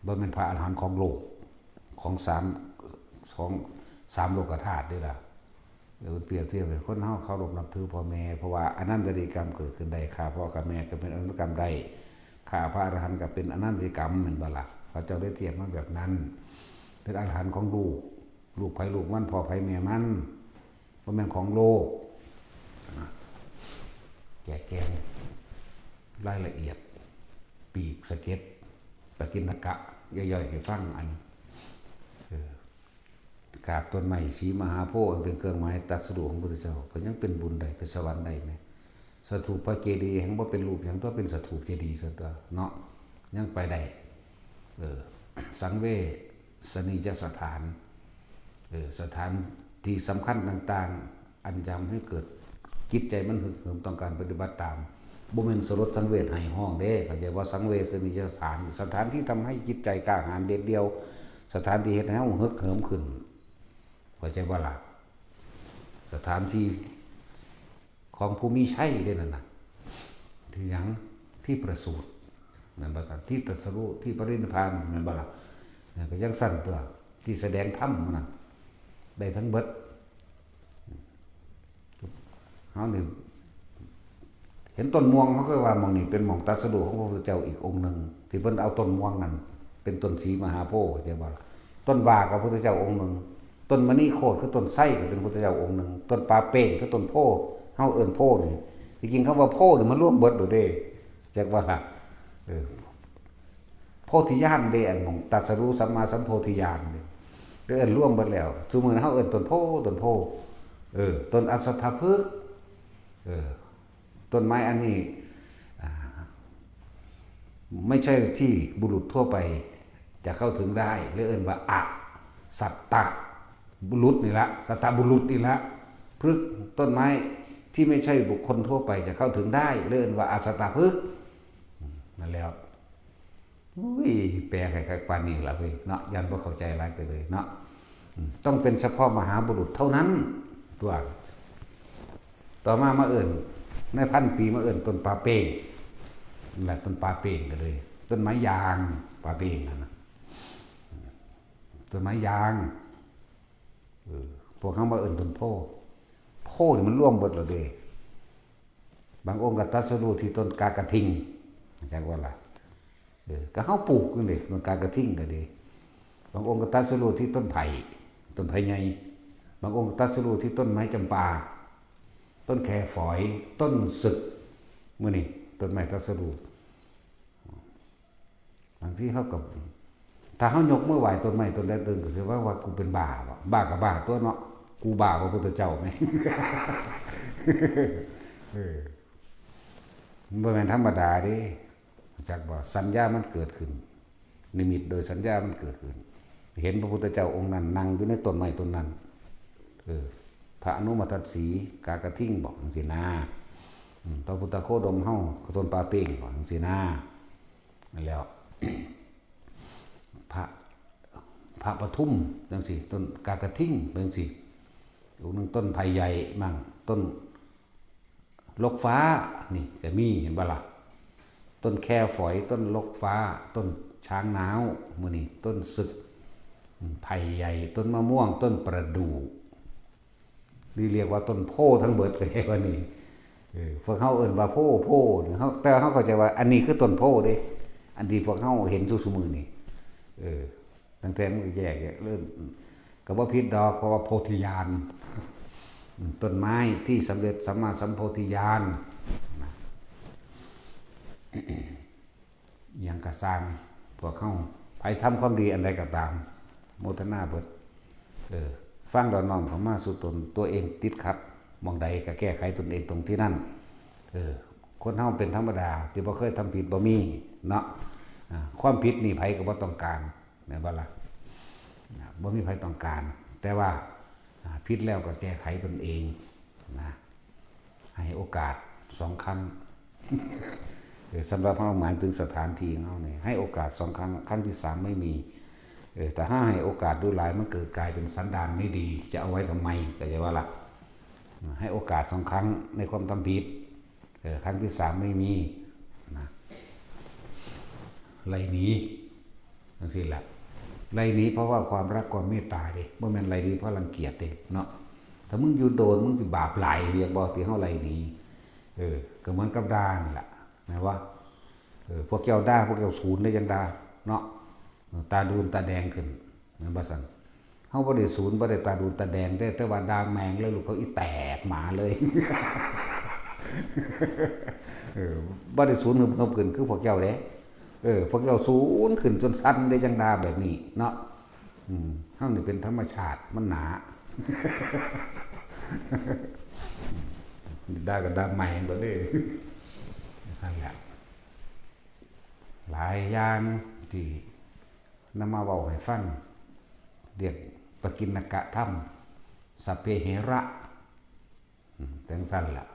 บ่แม่นพระอรหันต์ของโลก ของสาม ของสามโลกธาตุเด้ล่ะ เออ มันเปรียบเทียบให้คนเฮาเคารพนับถือพ่อแม่ เพราะว่าอนันตริยกรรมเกิดขึ้นได้ ฆ่าพ่อฆ่าแม่ก็เป็นอนันตริยกรรมได้ ฆ่าพระอรหันต์ก็เป็นอนันตริยกรรม แม่นบ่ล่ะ เขาเจ้าได้เทียบมาแบบนั้น เป็นอรหันต์ของลูก ลูกไผลูกมัน พ่อไผแม่มัน บ่แม่นของโลก แจกแจงรายละเอียด ปีกสะเก็ด ปกิณกะ ย่อยๆ ให้ฟัง อัน เออ กราบต้นไม้สีมหาโพธิ์ อันเป็นเครื่องหมายตรัสรู้ของพระพุทธเจ้า ก็ยังเป็นบุญได้ เป็นสวรรค์ได้แหม สถูปพระเจดีย์แฮ่งบ่เป็นรูปหยัง ตัวเป็นสถูปเจดีย์ซะตัวเนาะ ยังไปได้ เออ สังเวชนียสถาน เออ สถานที่สำคัญต่างๆ อันทำให้เกิดจิตใจมันฮึกเหิมต้องการปฏิบัติตาม บ่แม่นสลดสังเวชไห้ฮ้องเด้ เข้าใจว่าสังเวชนียสถาน สถานที่ทำให้จิตใจกล้าหาญเด็ดเดี่ยว สถานที่เฮ็ดให้เฮาฮึกเหิมขึ้น เข้าใจบ่ล่ะ สถานที่ของผู้มีชัยเด้นั่นน่ะ ที่หยัง ที่ประสูติ แม่นบ่ซั่น ที่ตรัสรู้ ที่ปรินิพพาน แม่นบ่ล่ะ นั่นก็จั่งซั่นตัว ที่แสดงธรรมนั่น ได้ทั้งเบิด เฮานี่ เห็นต้นม่วง เฮาก็ว่าหม่องนี้เป็นหม่องตรัสรู้ของพระพุทธเจ้าอีกองค์หนึ่ง ที่เพิ่นเอาต้นม่วงนั่นเป็นต้นสีมหาโพธิ์ เข้าใจบ่ล่ะ ต้นว่าก็พระพุทธเจ้าองค์หนึ่ง ต้นมณีโคตรคือต้นไทรก็เป็นพระพุทธเจ้าองค์หนึ่ง ต้นป่าเป้งคือต้นโพธิ์ เฮาเอิ้นโพธิ์นี่ ที่จริงคำว่าโพธิ์นี่มันรวมเบิดโลดเด้ จักว่าล่ะ เออ โพธิญาณเด้ อันหม่องตรัสรู้สัมมาสัมโพธิญาณเด้ เด้เอิ้นรวมเบิดแล้ว ซุมื้อนี้เฮาเอิ้นต้นโพธิ์ ต้นโพธิ์ เออ ต้นอัสสทพฤกษ์ เออ ต้นไม้อันนี้ อ่า ไม่ใช่ที่บุรุษทั่วไปจะเข้าถึงได้ เรียกเอิ้นว่าอสัตตบุรุษนี่ละ สัตตบุรุษนี่ละ พฤกษ์ ต้นไม้ที่ไม่ใช่บุคคลทั่วไปจะเข้าถึงได้ เรียกเอิ้นว่าอสัตตพฤกษ์ นั่นแล้ว อุ้ย แปลให้คักปานนี้ล่ะเว้ยเนาะ ย่านบ่เข้าใจหลายไปเลยเนาะ อืม ต้องเป็นเฉพาะมหาบุรุษเท่านั้น ตัว ต่อมามาเอิ้น ในพันปีมาเอิ้นต้นป่าเป้ง นั่นแหละ ต้นป่าเป้งก็เลย ต้นไม้ยาง ป่าเป้งนั่นน่ะ ต้นไม้ยาง เออ พวกเฮามาเอิ้นต้นโพธิ์ โพธิ์นี่มันรวมเบิดแล้วเด้ บางองค์ก็ตรัสรู้ที่ต้นกากระทิง จักว่าล่ะ เออ ก็เฮาปลูกอยู่นี่ ต้นกากระทิงก็ดี บางองค์ก็ตรัสรู้ที่ต้นไผ่ ต้นไผ่ใหญ่ บางองค์ก็ตรัสรู้ที่ต้นไม้จำปา ต้นแคฝอย ต้นสึก มื้อนี้ต้นไม้ตรัสรู้ บางทีเขาก็ ถ้าเขายกมือไหว้ต้นไม้ต้นใดต้นก็สิว่า ว่ากูเป็นบ้าบ่ บ้าก็บ้าตัวเนาะ กูบ้าพระพุทธเจ้าไหม เออ มันบ่แม่นธรรมดาเด้ จักบ่ สัญญามันเกิดขึ้น นิมิตโดยสัญญามันเกิดขึ้น เห็นพระพุทธเจ้าองค์นั้นนั่งอยู่ในต้นไม้ต้นนั้น เออ พระอนุมาทัดสี กากระทิงบอกจังซี่นะ อืม พระพุทธโคดมเฮา กระต้นปาเป้งบอกจังซี่นะ นั่นแหล้ว พระ พระปทุมจังซี่ ต้นกากระทิงจังซี่ องค์หนึ่งต้นไผ่ใหญ่มั่ง ต้นลกฟ้า นี่ก็มี เห็นบ่ล่ะ ต้นแคฝอย ต้นลกฟ้า ต้นช้างน้าว มื้อนี้ต้นสึก อืม ไผ่ใหญ่ ต้นมะม่วง ต้นประดู่ นี่เรียกว่าต้นโพธิ์ทั้งเบิดเลยว่านี่ เออ พวกเขาเอิ้นว่าโพธิ์ โพธิ์ เฮา แต่เฮาเข้าใจว่าอันนี้คือต้นโพธิ์เด้ อันที่พวกเขาเห็นซุซุมื้อนี่ เออ ตั้งแต่มันก็แยก เริ่ม ก็บ่ผิดดอก เพราะว่าโพธิญาณ อืม ต้นไม้ที่สำเร็จสัมมาสัมโพธิญาณ นะ อิหยังก็ซ่าง พวกเฮา ไผทำความดีอันใดก็ตาม โมทนาเบิด เออ ฟังแล้วน้อมเข้ามาสู่ตน ตัวเองติดขัดหม่องใดก็แก้ไขตนเองตรงที่นั่น เออ คนเฮาเป็นธรรมดา ที่บ่เคยทำผิดบ่มีเนาะ อ่า ความผิดนี่ไผก็บ่ต้องการ แม่นบ่ล่ะ นะ บ่มีไผต้องการ แต่ว่า อ่า ผิดแล้วก็แก้ไขตนเองนะ ให้โอกาสสองครั้ง เออ สำหรับเฮาหมายถึงสถานที่ของเฮานี่ ให้โอกาสสองครั้ง ครั้งที่สามไม่มี เออ แต่ถ้าให้โอกาสดูหลาย มันเกิดกลายเป็นสันดานไม่ดี จะเอาไว้ทำไม เข้าใจบ่ล่ะ ให้โอกาสสองครั้งในความทำผิด เออ ครั้งที่สามไม่มีนะ ไล่หนี จังซี่ล่ะ ไล่หนีเพราะว่าความรักความเมตตาเด้ บ่แม่นไล่หนีเพราะรังเกียจเด้เนาะ ถ้ามึงอยู่โดน มึงสิบาปหลาย เรียกบ่ ที่เฮาไล่หนี เออ ก็เหมือนกับด่านี่ล่ะ แม่นบ่ เออ พวกเจ้าด่า พวกเจ้าสูนได้จังด่าเนาะ เออ ตาดูนตาแดงขึ้น แม่นบ่ซั่น เฮาบ่ได้สูน บ่ได้ตาดูนตาแดงเด้ แต่ว่าด่าแม่งเลย ลูกเขาอีแตกหมาเลย เออ บ่ได้สูนเหิบๆขึ้นคือพวกเจ้าเด้ เออ พวกเจ้าสูนขึ้นจนสั่นได้จังด่าแบบนี้เนาะ อืม เฮานี่เป็นธรรมชาติ มันหนา ด่าก็ด่าใหม่เบิดเลย นั่นแหละ หลายอย่างที่นำมาเว้าให้ฟัง เรียกปกิณณกะธรรม สัพเพเหระ อืม จังซั่นล่ะ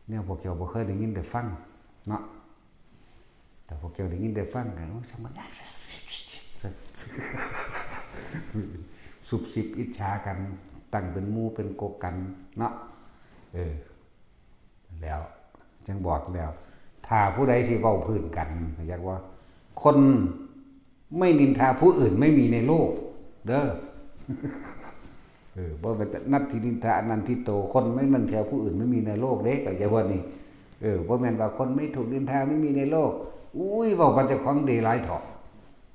แนวพวกเจ้าบ่เคยได้ยินได้ฟังเนาะ แต่พวกเจ้าได้ยินได้ฟังกัน โอ้ย ช่างมัน ซุบซิบอิจฉากัน ตั้งเป็นหมู่เป็นก๊กกันเนาะ เออ แล้ว จังบอกแล้ว ถ้าผู้ใดสิเว้าพื้นกัน อยากว่า คนไม่นินทาผู้อื่นไม่มีในโลก เด้อ เออ บ่เป็นนัตถินินทาอนันทิโต คนไม่นินทาผู้อื่นไม่มีในโลกเด้ เข้าใจบ่นี่ เออ บ่แม่นว่าคนไม่ถูกนินทาไม่มีในโลก อุ้ย เว้าว่าเจ้าของดีหลายเถาะ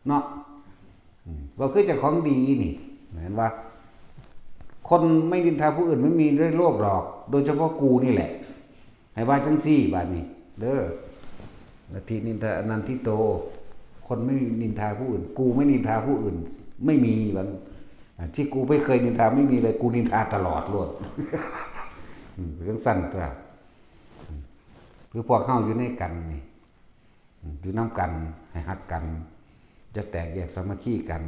เนาะ อืม เว้าคือเจ้าของดีนี่ แม่นว่า คนไม่นินทาผู้อื่นไม่มีในโลกดอก โดยเฉพาะกูนี่แหละ ให้ว่าจังซี่ บาดนี้ เด้อ นัตถินินทาอนันทิโต คนไม่นินทาผู้อื่น กูไม่นินทาผู้อื่น ไม่มี บาง อ่ะ ที่กูไม่เคยนินทาไม่มีเลย กูนินทาตลอดโลด อืม จังซั่นตัว อืม คือพวกเฮาอยู่ในกันนี่ อืม อยู่นำกัน ให้ฮักกัน จะแตกแยกสามัคคีกัน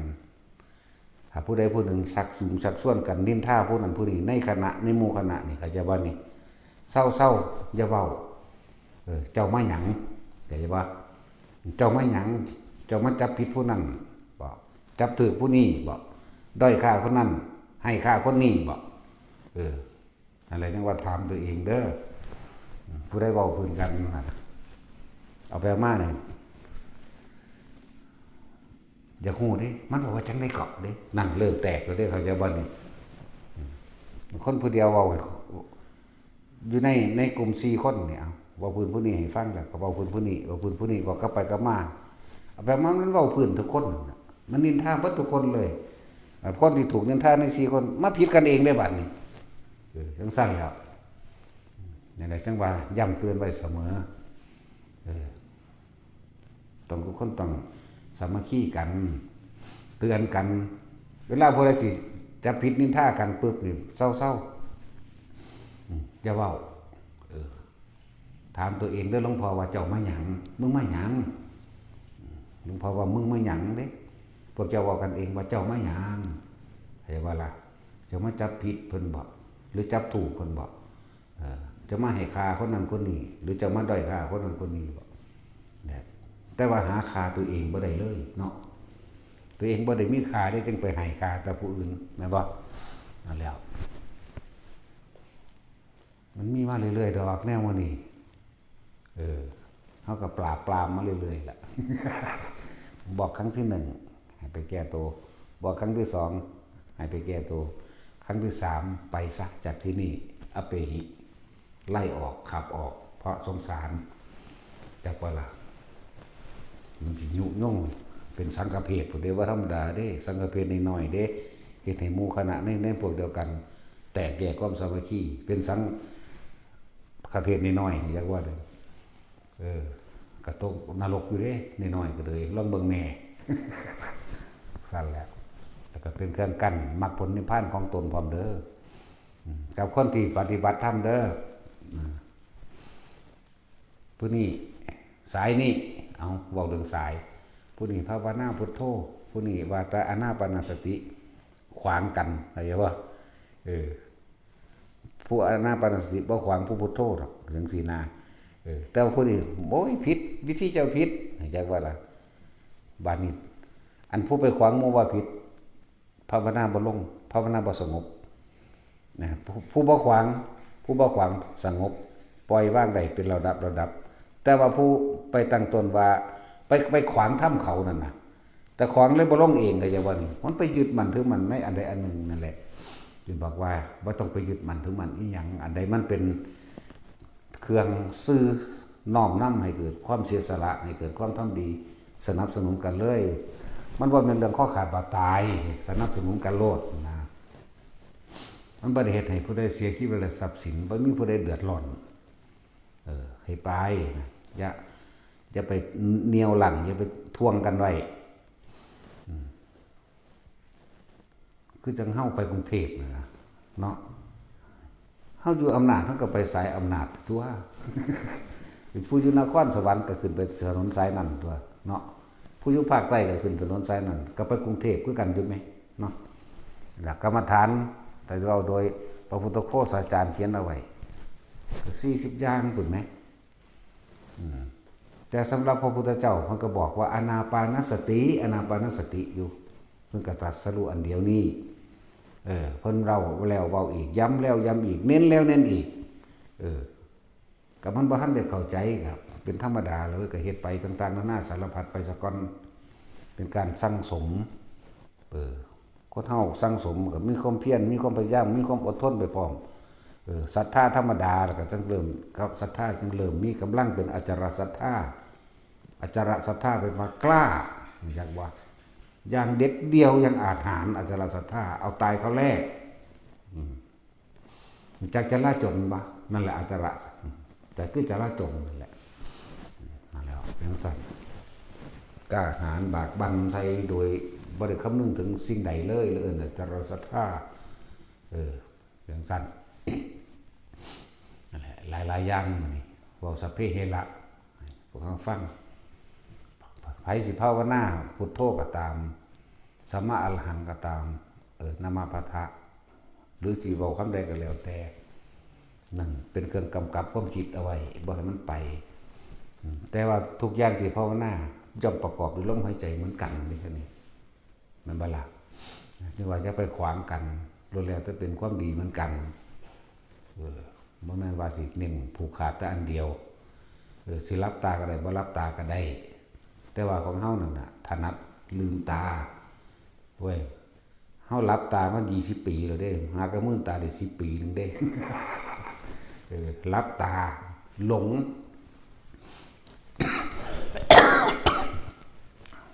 ถ้าผู้ใดผู้หนึ่งชักจูงชักชวนกันนินทาผู้นั้นผู้นี้ ในคณะ ในหมู่คณะนี่ เข้าใจบ่นี่ เซาๆ อย่าเว้า เออ เจ้ามาหยัง เข้าใจบ่ เจ้ามาหยัง เจ้ามาจับผิดผู้นั้นบ่ จับถืกผู้นี้บ่ ด้อยค่าคนนั้น ให้ค่าคนนี้บ่ เออ นั่นแหละจังว่าถามตัวเองเด้อ ผู้ใดเว้าพื้นกันนั่นน่ะ เอาไปเอามานี่ อยากฮู้เด้ มันบอกว่าจังได๋เกาะเด้ นั่นเริ่มแตกแล้วเด้ เข้าใจบ่นี่ คนผู้เดียวเว้า อยู่ใน ในกลุ่มสี่คนนี่ เอา เว้าพื้นผู้นี้ให้ฟัง แล้วก็เว้าพื้นผู้นี้ เว้าพื้นผู้นี้ เว้ากลับไปกลับมา เอาไปมามันเว้าพื้นทุกคนน่ะ มันนินทาเบิดทุกคนเลย อ่ะ คนที่ถูกนินทาในสี่คน มาผิดกันเองเด้บัดนี้ เออ จังซั่นแหล้ว นั่นแหละจังว่าย้ำเตือนไว้เสมอ เออ ต้องทุกคนต้องสามัคคีกัน เตือนกัน เวลาผู้ใดสิจับผิดนินทากันปุ๊บนี่เซาๆ อืม อย่าเว้า เออ ถามตัวเองเด้อ หลวงพ่อว่าเจ้ามาหยัง มึงมาหยัง อืม หลวงพ่อว่ามึงมาหยังเด้ พวกเจ้าเว้ากันเองว่าเจ้ามาหยัง เข้าใจบ่ล่ะ เจ้ามาจับผิดเพิ่นบ่ หรือจับถูกเพิ่นบ่ เออ เจ้ามาให้ค่าคนนั้นคนนี้ หรือเจ้ามาด้อยค่าคนนั้นคนนี้บ่ เนี่ย แต่ว่าหาค่าตัวเองบ่ได้เลยเนาะ ตัวเองบ่ได้มีค่าเด้ จึงไปให้ค่าแต่ผู้อื่น แม่นบ่ นั่นแหล้ว มันมีมาเรื่อยๆ ดอกแนวหมู่นี้ เออ เฮาก็ปราบปรามมาเรื่อยๆ ล่ะ บอกครั้งที่หนึ่ง ให้ไปแก้ตัว บอกครั้งที่สอง ให้ไปแก้ตัว ครั้งที่สาม ไปซะจากที่นี่ อเปหิ ไล่ออก ขับออก เพราะสงสาร จักว่าล่ะ มันสิยุยง เป็นสังฆเพศพุ้นเด้ บ่ธรรมดาเด้ สังฆเพศน้อยๆ เด้ เฮ็ดให้หมู่คณะใน ในพวกเดียวกัน แตกแยกความสามัคคี เป็นสังฆเพศน้อยๆ อยากว่าเด้อ เออ ก็ตกนรกอยู่เด้ น้อยๆ ก็เลย ลองเบิ่งแหน่ ซั่นแหละ แล้วก็เป็นเครื่องกั้นมรรคผลนิพพานของตนพร้อมเด้อ อืม กับคนที่ปฏิบัติธรรมเด้อ อืม ผู้นี้สายนี้ เอา เว้าเรื่องสาย ผู้นี้ภาวนาพุทโธ ผู้นี้ว่าแต่อานาปานสติ ขวางกัน เข้าใจบ่ เออ ผู้อานาปานสติบ่ขวางผู้พุทโธดอก จั่งซี้นะ เออ แต่ว่าผู้นี้ โอ้ย ผิด วิธีเจ้าผิด เข้าใจบ่ล่ะ บาดนี้ อันผู้ไปขวางหมู่ว่าผิด ภาวนาบ่ลง ภาวนาบ่สงบ นะ ผู้ ผู้บ่ขวาง ผู้บ่ขวางสงบ ปล่อยวางได้เป็นระดับระดับ แต่ว่าผู้ไปตั้งต้นว่า ไป ไปขวางธรรมเขานั่นน่ะ แต่ขวางเลยบ่ลงเอง เข้าใจบ่นี่ มันไปยึดมั่นถือมั่นในอันใดอันหนึ่งนั่นแหละ จึงบอกว่าบ่ต้องไปยึดมั่นถือมั่นอีหยัง อันใดมันเป็นเครื่องซื่อน้อมนำให้เกิดความเสียสละ ให้เกิดความทำดี สนับสนุนกันเลย มันบ่แม่นเรื่องคอขาดบาดตาย สนับสนุนกันโลดนะ มันบ่ได้เฮ็ดให้ผู้ใดเสียชีวิตและทรัพย์สิน บ่มีผู้ใดเดือดร้อน เออ ให้ไปนะ อย่า อย่าไปเหนี่ยวลัง อย่าไปถ่วงกันไว้ อืม คือจั่งเฮาไปกรุงเทพฯ นั่นนะ เนาะ เฮาอยู่อำนาจ เฮาก็ไปสายอำนาจตั่ว ผู้อยู่นครสวรรค์ก็ขึ้นไปถนนสายนั้นตั่ว เนาะ ผู้อยู่ภาคใต้ก็ขึ้นถนนสายนั้น ก็ไปกรุงเทพฯ คือกันอยู่แหม เนาะ หลักกรรมฐาน แต่เว้าโดยพระพุทธโฆษาจารย์เขียนเอาไว้ สี่สิบอย่างพุ้นแหม อืม แต่สำหรับพระพุทธเจ้าเพิ่นก็บอกว่าอานาปานสติ อานาปานสติอยู่ เพิ่นก็ตรัสรู้อันเดียวนี้ เออ เพิ่นเล่าแล้วเว้าอีก ย้ำแล้วย้ำอีก เน้นแล้วเน้นอีก เออ ก็มันบ่ทันได้เข้าใจ ก็เป็นธรรมดาเลย ก็เฮ็ดไปต่างๆ นานาสารพัดไปซะก่อน เป็นการสั่งสม เออ คนเฮาสั่งสมก็มีความเพียร มีความพยายาม มีความอดทนไปพร้อม เออ ศรัทธาธรรมดา แล้วก็จั่งเริ่ม ครับ ศรัทธาจั่งเริ่มมีกำลังเป็นอจรศรัทธา อจรศรัทธาแปลว่ากล้า รู้จักบ่ อย่างเด็ดเดี่ยว อย่างอาจหาญ อจรศรัทธา เอาตายเขาแลก อืม รู้จักจลาจลบ่ นั่นแหละอจรศรัทธา แต่คือจลาจลนั่นแหละ นั่นแหละ จั่งซั่น กล้าหาญบากบั่นใส่โดยบ่ได้คำนึงถึงสิ่งใดเลย เลยเอิ้นว่าจลศรัทธา เออ จั่งซั่น นั่นแหละ หลายๆ อย่างมื้อนี้ เว้าสัพเพเหระ พวกเราฟัง ไผสิภาวนา พุทโธก็ตาม สัมมาอรหังก็ตาม เออ นะโมพุทธะ หรือสิเว้าคำใดก็แล้วแต่ นั่นเป็นเครื่องกำกับความคิดเอาไว้ บ่ให้มันไป อืม แต่ว่าทุกอย่างที่ภาวนา ย่อมประกอบด้วยลมหายใจเหมือนกัน นี่แค่นี้ แม่นบ่ล่ะ นี่ว่าอย่าไปขวางกัน ล้วนแล้วแต่เป็นความดีเหมือนกัน เออ บ่แม่นว่าสิเน้นผูกขาดแต่อันเดียว เออ สิหลับตาก็ได้ บ่หลับตาก็ได้ แต่ว่าของเฮานั่นน่ะ ถนัดลืมตา เว้ย เฮาหลับตามายี่สิบปีแล้วเด้ หากะมืนตาได้สิบปีหนึ่งเด้ เออ หลับตา หลง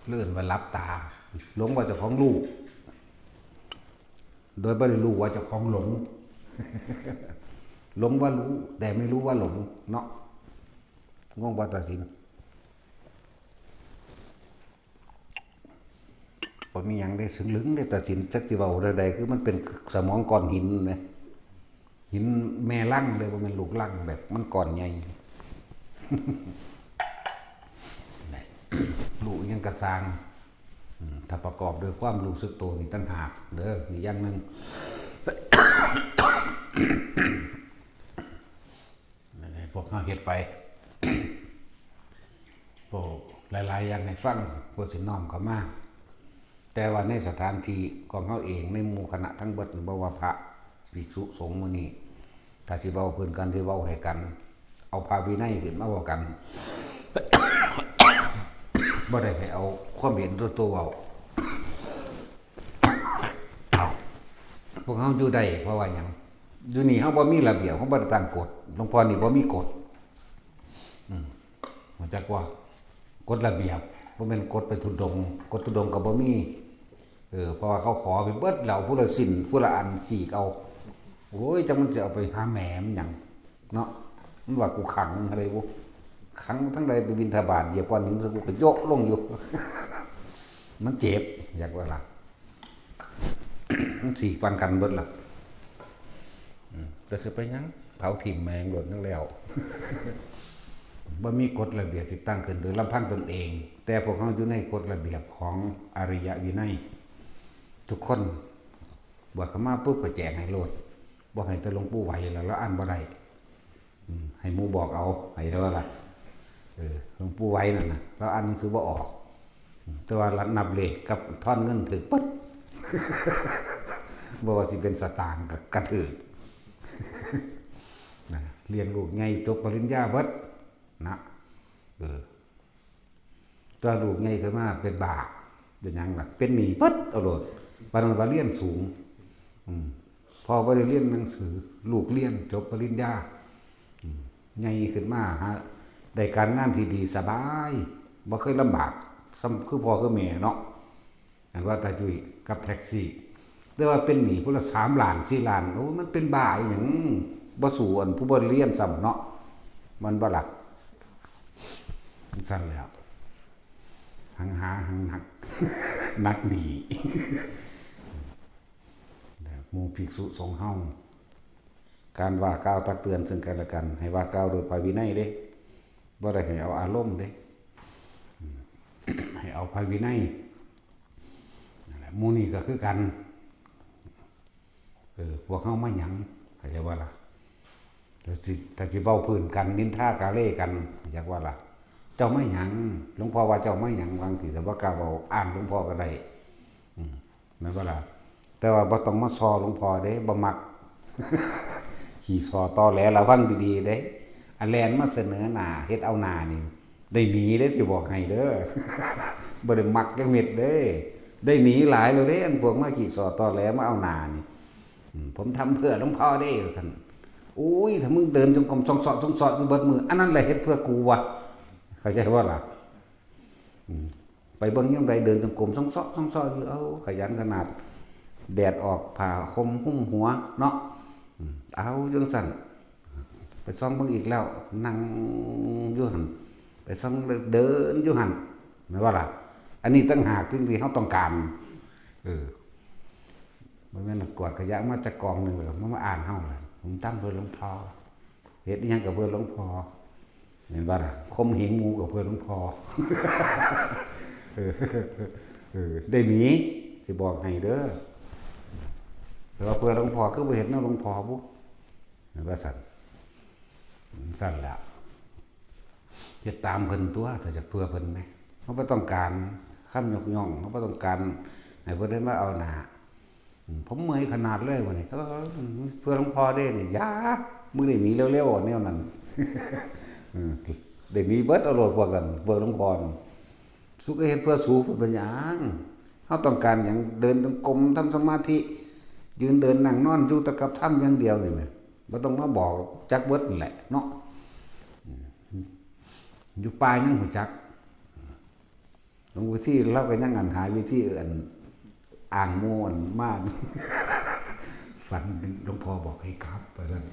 เลื่อนว่าหลับตา หลงว่าเจ้าของรู้ โดยบ่ได้รู้ว่าเจ้าของหลง หลงว่ารู้ แต่ไม่รู้ว่าหลง เนาะ งงบ่ ตาสิน บ่มีหยังได้ ซึ่งลึงได้ตัดสินจักสิเว้าแนวใด คือมันเป็นสมองก้อนหินนะ หินแม่ลังเลย บ่แม่นลูกลัง แบบมันก้อนใหญ่ รู้อิหยังกะซ่าง อืม ถ้าประกอบด้วยความรู้สึกตัวนี่ต่างหากเด้อ นี่อย่างหนึ่ง ให้พวกเฮาเฮ็ดไป โอ้ หลายๆ อย่างให้ฟัง พวกสิน้อมเข้ามา แต่ว่าในสถานที่ของเฮาเอง ในหมู่คณะทั้งเบิด บ่ว่าพระภิกษุสงฆ์มื้อนี้ ถ้าสิเว้าพื้นกัน สิเว้าให้กัน เอาพระวินัยขึ้นมาเว้ากัน บ่ได้ให้เอาความเห็นส่วนตัวเว้า พวกเฮาอยู่ได้เพราะว่าหยัง อยู่นี่เฮาบ่มีระเบียบ เฮาบ่ได้ตั้งกฎ หลวงพ่อนี่บ่มีกฎ อืม มันจักว่า กฎระเบียบ บ่แม่นกฎไปธุดงค์ กฎธุดงค์ก็บ่มี เออ เพราะว่าเขาขอไปเบิดแล้ว ผู้ละสิ้น ผู้ละอัน ฉีกเอา โอ้ย จักมันสิเอาไปหาแหมมันหยัง เนาะ มันว่ากูขังอะไรบุ ขังทั้งใดไปบิณฑบาต เหยียบก้อนหินใส่กูก็โยะลงอยู่ มันเจ็บ อยากว่าล่ะ มันฉีกปันกันเบิดล่ะ อืม แต่สิไปหยัง เผาถิ่มแม่งโลดนั่นแล้ว บ่มีกฎระเบียบที่ตั้งขึ้นโดยลำพังตนเอง แต่พวกเฮาอยู่ในกฎระเบียบของอริยวินัย ทุกคน บวชเข้ามาปุ๊บก็แจกให้โลด บ่ให้แต่หลวงปู่ไหวแล้ว ลาวอ่านบ่ได้ อืม ให้หมู่บอกเอา ให้เท่านั้นล่ะ เออ หลวงปู่ไหวนั่นน่ะ ลาวอ่านหนังสือบ่ออก อืม แต่ว่านับเลขกับทอนเงินถืกปั๊บ บ่ว่าสิเป็นสตางค์ก็กะถืก นะ เลี้ยงลูกใหญ่จบปริญญาเบิด นะ เออ ตัวลูกใหญ่ขึ้นมาเป็นบ้า เป็นหยังล่ะ เป็นหนี้เบิดเอาโลด ปานนั้นว่าเรียนสูง อืม พ่อบ่ได้เรียนหนังสือ ลูกเรียนจบปริญญา อืม ใหญ่ขึ้นมาหา ได้การงานที่ดีสบาย บ่เคยลำบาก ส่ำคือพ่อคือแม่เนาะ อันว่าตาจุ้ยกับแท็กซี่ แต่ว่าเป็นหนี้ผู้ละสามล้าน สี่ล้าน โอ้ มันเป็นบ้าอีหยัง บ่สู้อันผู้บ่เรียนซ้ำเนาะ มันบ่ล่ะ จั่งซั่นแหล้ว หังหาหังหนัก หนักหนี้ หมู่ภิกษุสงฆ์เฮา การว่ากล่าวตักเตือนซึ่งกันและกัน ให้ว่ากล่าวโดยพระวินัยเด้ บ่ได้ให้เอาอารมณ์เด้ อืม ให้เอาพระวินัย นั่นแหละ หมู่นี้ก็คือกัน เออ พวกเฮามาหยัง เข้าใจบ่ล่ะ ถ้าสิ ถ้าสิเว้าพื้นกัน นินทากาเลกัน เข้าใจบ่ล่ะ เจ้ามาหยัง หลวงพ่อว่าเจ้ามาหยัง บางทีแต่ว่ากล้าเว้า อ้างหลวงพ่อก็ได้ อืม แม่นบ่ล่ะ แต่ว่าบ่ต้องมาซอหลวงพ่อเด้ บ่มัก ขี้ซอตอแหล ระวังดีๆเด้ อันแล่นมาเสนอหน้า เฮ็ดเอาหน้านี่ ได้หนีเด้ สิบอกให้เด้อ บ่ได้มักจักเม็ดเด้ ได้หนีหลายแล้วเด้ อันพวกมาขี้ซอตอแหล มาเอาหน้านี่ อืม ผมทำเพื่อหลวงพ่อเด้ ว่าซั่น โอ้ย ถ้ามึงเดินจงกรมซองเซาะซองเซาะอยู่เบิดมื้อ อันนั้นแหละเฮ็ดเพื่อกูว่ะ เข้าใจบ่ล่ะ อืม ไปเบิ่งยามใดเดินจงกรมซองเซาะซองเซาะอยู่ เอ้า ขยันขนาด แดดออก ผ้าคลุมหุ้มหัวเนาะ อืม เอาจั่งซั่น ไปส่องเบิ่งอีกแล้ว นั่งอยู่หั่น ไปส่องเดินอยู่หั่น แม่นบ่ล่ะ อันนี้ต่างหากสิ่งที่เฮาต้องการ เออ บ่แม่นกวาดขยะมาจักกองหนึ่งแล้วมา มาอ้างเฮาล่ะ ผมทำเพื่อหลวงพ่อ เฮ็ดอิหยังก็เพื่อหลวงพ่อ แม่นบ่ล่ะ ข่มเหงหมู่ก็เพื่อหลวงพ่อ เออ เออ ได้หนี สิบอกให้เด้อ แต่ว่าเพื่อหลวงพ่อคือบ่เฮ็ดแนวหลวงพ่อบุ แม่นว่าซั่น ซั่นแหละ เฮ็ดตามเพิ่นตัว ถ้าจะเพื่อเพิ่นแหม เฮาบ่ต้องการคำยกย่อง เฮาบ่ต้องการให้เพิ่นได้มาเอาหน้า อืม ผมเมื่อยขนาดเลยวันนี้ เออ เพื่อหลวงพ่อเด้นี่ อย่า มึงได้หนีเร็วๆ แนวนั้น อืม ได้หนีเบิดเอาโลดพวกนั้น เพื่อหลวงพ่อนี่ สุก็เฮ็ดเพื่อสู เพิ่นเป็นหยัง เฮาต้องการหยัง เดินจงกรม ทำสมาธิ ยืนเดินนั่งนอน อยู่แต่กับธรรมอย่างเดียวนี่แหม บ่ต้องมาบอก จักเบิดนั่นแหละเนาะ อืม อยู่ป่ายังฮู้จัก หลวงวิธีเราก็ยังอันหาวิธีอันอ้างหมู่อันมา ฝันหลวงพ่อบอกให้กลับ ว่าซั่น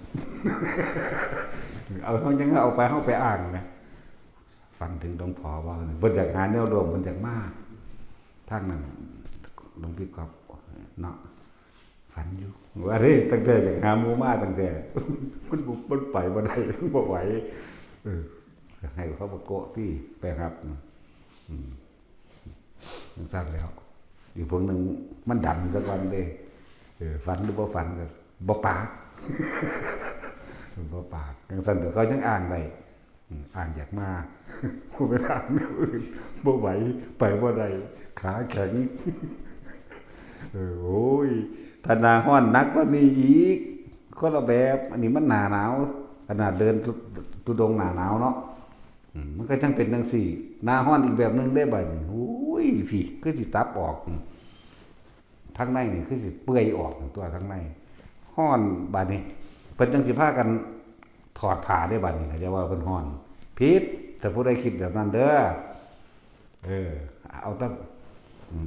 เอา เฮายังเอาไป เฮาไปอ้างนะ ฝันถึงหลวงพ่อว่า เพิ่นอยากหาแนวร่วม เพิ่นอยากมา ทางนั้น หลวงพี่กอบเนาะ ฝันอยู่ ว่าเด้ ตั้งแต่จากหาหมู่มาตั้งแต่ มันบ่มันไปบ่ได้ มันบ่ไหว เออ ให้เขามาโกะที่ไปครับ อืมจังซั่นแล้ว อีกพวกหนึ่งมันดันซะก่อนเด้ เออ ฝันหรือบ่ฝันก็บ่ปาก บ่ปากจังซั่นเดี๋ยวเขายังอ้างได้ อืมอ้างอยากมา ผู้ไปอ้างแนวอื่น บ่ไหว ไปบ่ได้ ขาแข็ง เออ โอ้ย ถ้าหน้าฮ้อนหนักกว่านี้อีก คนละแบบ อันนี้มันหน้าหนาว ขนาดเดินทุ- ทุดงค์หน้าหนาวเนาะ อืม มันก็จังเป็นจังซี่ หน้าฮ้อนอีกแบบหนึ่งได้บัดนี้ โอ้ย พี่ คือสิตับออก อืม ทางในนี่คือสิเปื่อยออกตัวทางใน ฮ้อนบัดนี้ เพิ่นจังสิพากันถอดผ้าได้บัดนี้ เข้าใจว่าเพิ่นฮ้อน ผิด ถ้าผู้ใดคิดแบบนั้นเด้อ เออ เอาแต่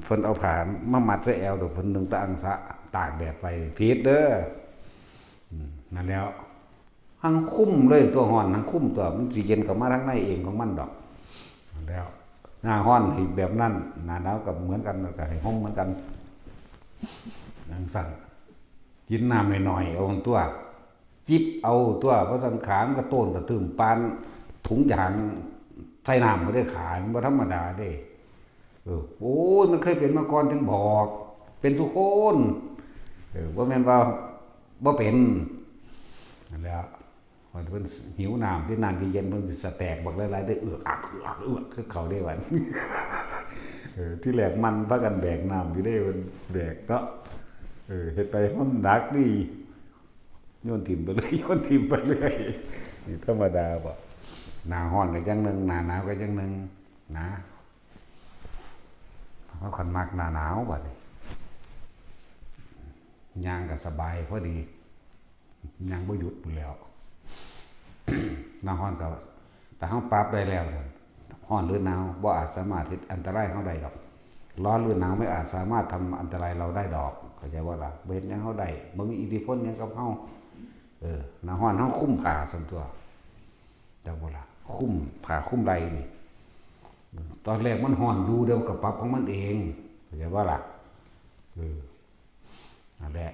เพิ่นเอาผ้ามามัดใส่แอว เดี๋ยวเพิ่นนึ่งตะอังสะ ตากแดดไป ผิดเด้อ อืม นั่นแล้ว หังคุมเลยตัวฮ้อน หังคุมตัว มันสิเย็นเข้ามาทางในเองของมันดอก แล้ว หน้าฮ้อนให้แบบนั้น หน้าหนาวก็เหมือนกัน ก็ให้ห่มเหมือนกัน จังซั่น กินน้ำหน่อยๆ เอาตัว จิบเอาตัว เพราะสังขารมันก็โต้นกระตึมปานถุงยางใส่น้ำบ่ได้ขาย มันบ่ธรรมดาเด้ เออ โอ้ย มันเคยเป็นมาก่อนจึงบอก เป็นทุกคน เออ บ่แม่นว่าบ่เป็น นั่นแหละ มันเพิ่นหิวน้ำ ที่น้ำเย็นๆ เพิ่นสิสแต็กบักหลายๆ ได้เอือกอัก เอือกอัก เอือกคือเขาได้วัน เออ ที่แรกมันพากันแบกน้ำอยู่ได้ มันแบกเนาะ เออ เฮ็ดไปมันหนักนี่ โยนถิ่มไปเลย โยนถิ่มไปเลย นี่ธรรมดาบ่ หน้าฮ้อนก็จังหนึ่ง หน้าหนาวก็จังหนึ่ง นะ เพราะคันมักหน้าหนาวบัดนี้ ย่างก็สบายพอดี ย่างบ่หยุดพู้นแหล้ว หน้าฮ้อนก็ ถ้าเฮาปรับได้แล้วเนี่ย ฮ้อนหรือหนาว บ่อาจสามารถเฮ็ดอันตรายเฮาได้ดอก ร้อนหรือหนาวไม่อาจสามารถทำอันตรายเราได้ดอก เข้าใจบ่ล่ะ บ่เฮ็ดหยังเฮาได้ บ่มีอิทธิพลหยังกับเฮา เออ หน้าฮ้อนเฮาคุมผ้าซั่นตั่ว จักบ่ล่ะ คุมผ้าคุมไหล่นี่ ตอนแรกมันฮ้อนอยู่ เดี๋ยวมันก็ปรับของมันเอง เข้าใจบ่ล่ะ เออ นั่นแหละ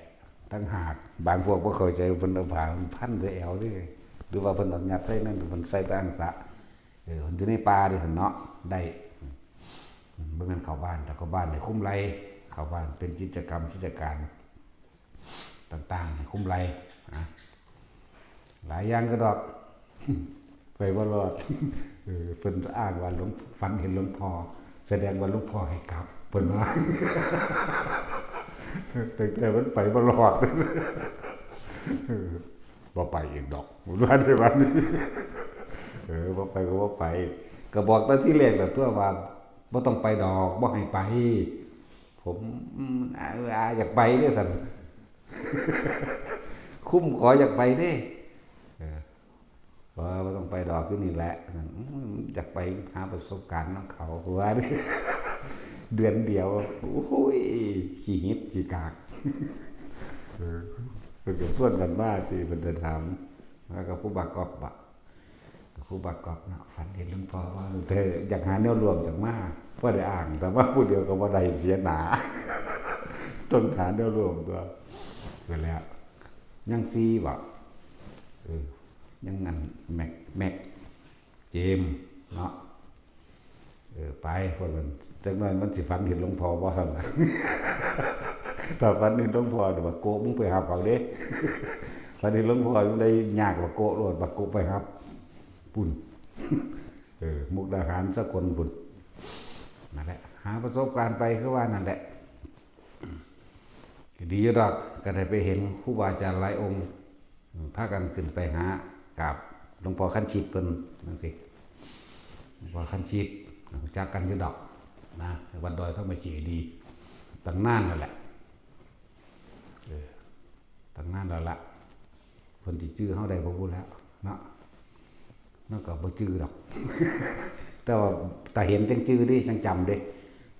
ต่างหาก บางพวกบ่เข้าใจ เพิ่นเอาผ้ามันพันใส่แอวเด้ หรือว่าเพิ่นเอายัดใส่นั่น เพิ่นใส่ตะอังสะ เออ เพิ่นอยู่ในป่าเด้ซั่นเนาะ ได้ อืม บ่แม่นเข้าบ้าน ถ้าเข้าบ้านนี่คุมไหล่ เข้าบ้านเป็นกิจกรรมกิจการ ต่างๆ ให้คุมไหล่ นะ หลายอย่างก็ดอก ไปบ่รอด เออ เพิ่นอ้างว่าหลวง- ฝันเห็นหลวงพ่อ แสดงว่าหลวงพ่อให้กลับ เพิ่นว่า ตั้งแต่มันไปบ่รอด เออ บ่ไปอีกดอก ว่าได้ว่านี่ เออ บ่ไปก็บ่ไป ก็บอกตั้งแต่ทีแรกแล้วตั่วว่า บ่ต้องไปดอก บ่ให้ไป ผม อืม อ่า อ่า อยากไปเด้ซั่น คุ้มขออยากไปเด้ เออ ว่าบ่ต้องไปดอก อยู่นี่แหละ อืม อยากไปหาประสบการณ์นำเขา ว่าเด้ เดือนเดียว โอ้ย ขี้หิดขี้กาก เออ เพิ่นก็ชวนกันมาติ เพิ่นก็ถาม แล้วก็ผู้บักกอบบัก ก็ผู้บักกอบเนาะ ฝันเห็นหลวงพ่อว่า แต่อยากหาแนวร่วมจั่งมา บ่ได้อ้าง แต่ว่าผู้เดียวก็บ่ได้ เสียหน้า ต้องหาแนวร่วมตั่ว ก็แล้ว ยังสี่บ่ เออ ยังอันแม็ก แม็ก เจมส์ เนาะ เออ ไป พวกนั้น จักหน่อยมันสิฝันเห็นหลวงพ่อบ่ซั่นน่ะ ถ้าฝันเห็นหลวงพ่อนี่ บักโกะ มึงไปหับเอาเด้ ฝันเห็นหลวงพ่อยังได้ยาก บักโกะโลด บักโกะไปหับ ปุ้น เออ มุกดาหาร สกลปุ้น นั่นแหละ หาประสบการณ์ไป คือว่านั่นแหละ ก็ดีอยู่ดอก ก็ได้ไปเห็นครูบาอาจารย์หลายองค์ อืม พากันขึ้นไปหากราบหลวงพ่อคันชิตเพิ่นจั่งซี้ หลวงพ่อคันชิต รู้จักกันอยู่ดอกนะ วัดดอยธรรมเจดีย์ ตั้งนานแล้วแหละ เออ ตั้งนานแล้วล่ะ เพิ่นสิจื่อเฮาได้บ่บุแล้วเนาะ มันก็บ่จื่อดอก แต่ว่าถ้าเห็นจั่งจื่อเด้ จั่งจำเด้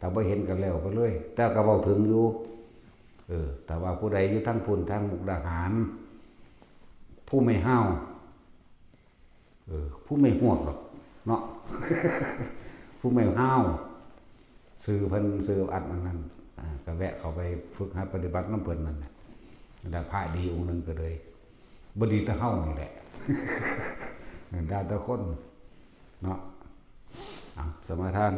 ถ้าบ่เห็นก็แล้วไปเลย แต่ก็เว้าถึงอยู่ เออ แต่ว่าผู้ใดอยู่ทางพุ้น ทางมุกดาหาร ผู้ไม่ห้าว เออ ผู้ไม่หวกดอกเนาะ ผู้ไม่ห้าว ชื่อเพิ่น ชื่ออันนั้น อ่าก็แวะเข้าไปฝึกหัดปฏิบัตินำเพิ่นนั่นแหละ แล้วพระดีองค์หนึ่งก็เลย บ่ดีแต่เฮานี่แหละ ด่าแต่คนเนาะ เอาสมาทาน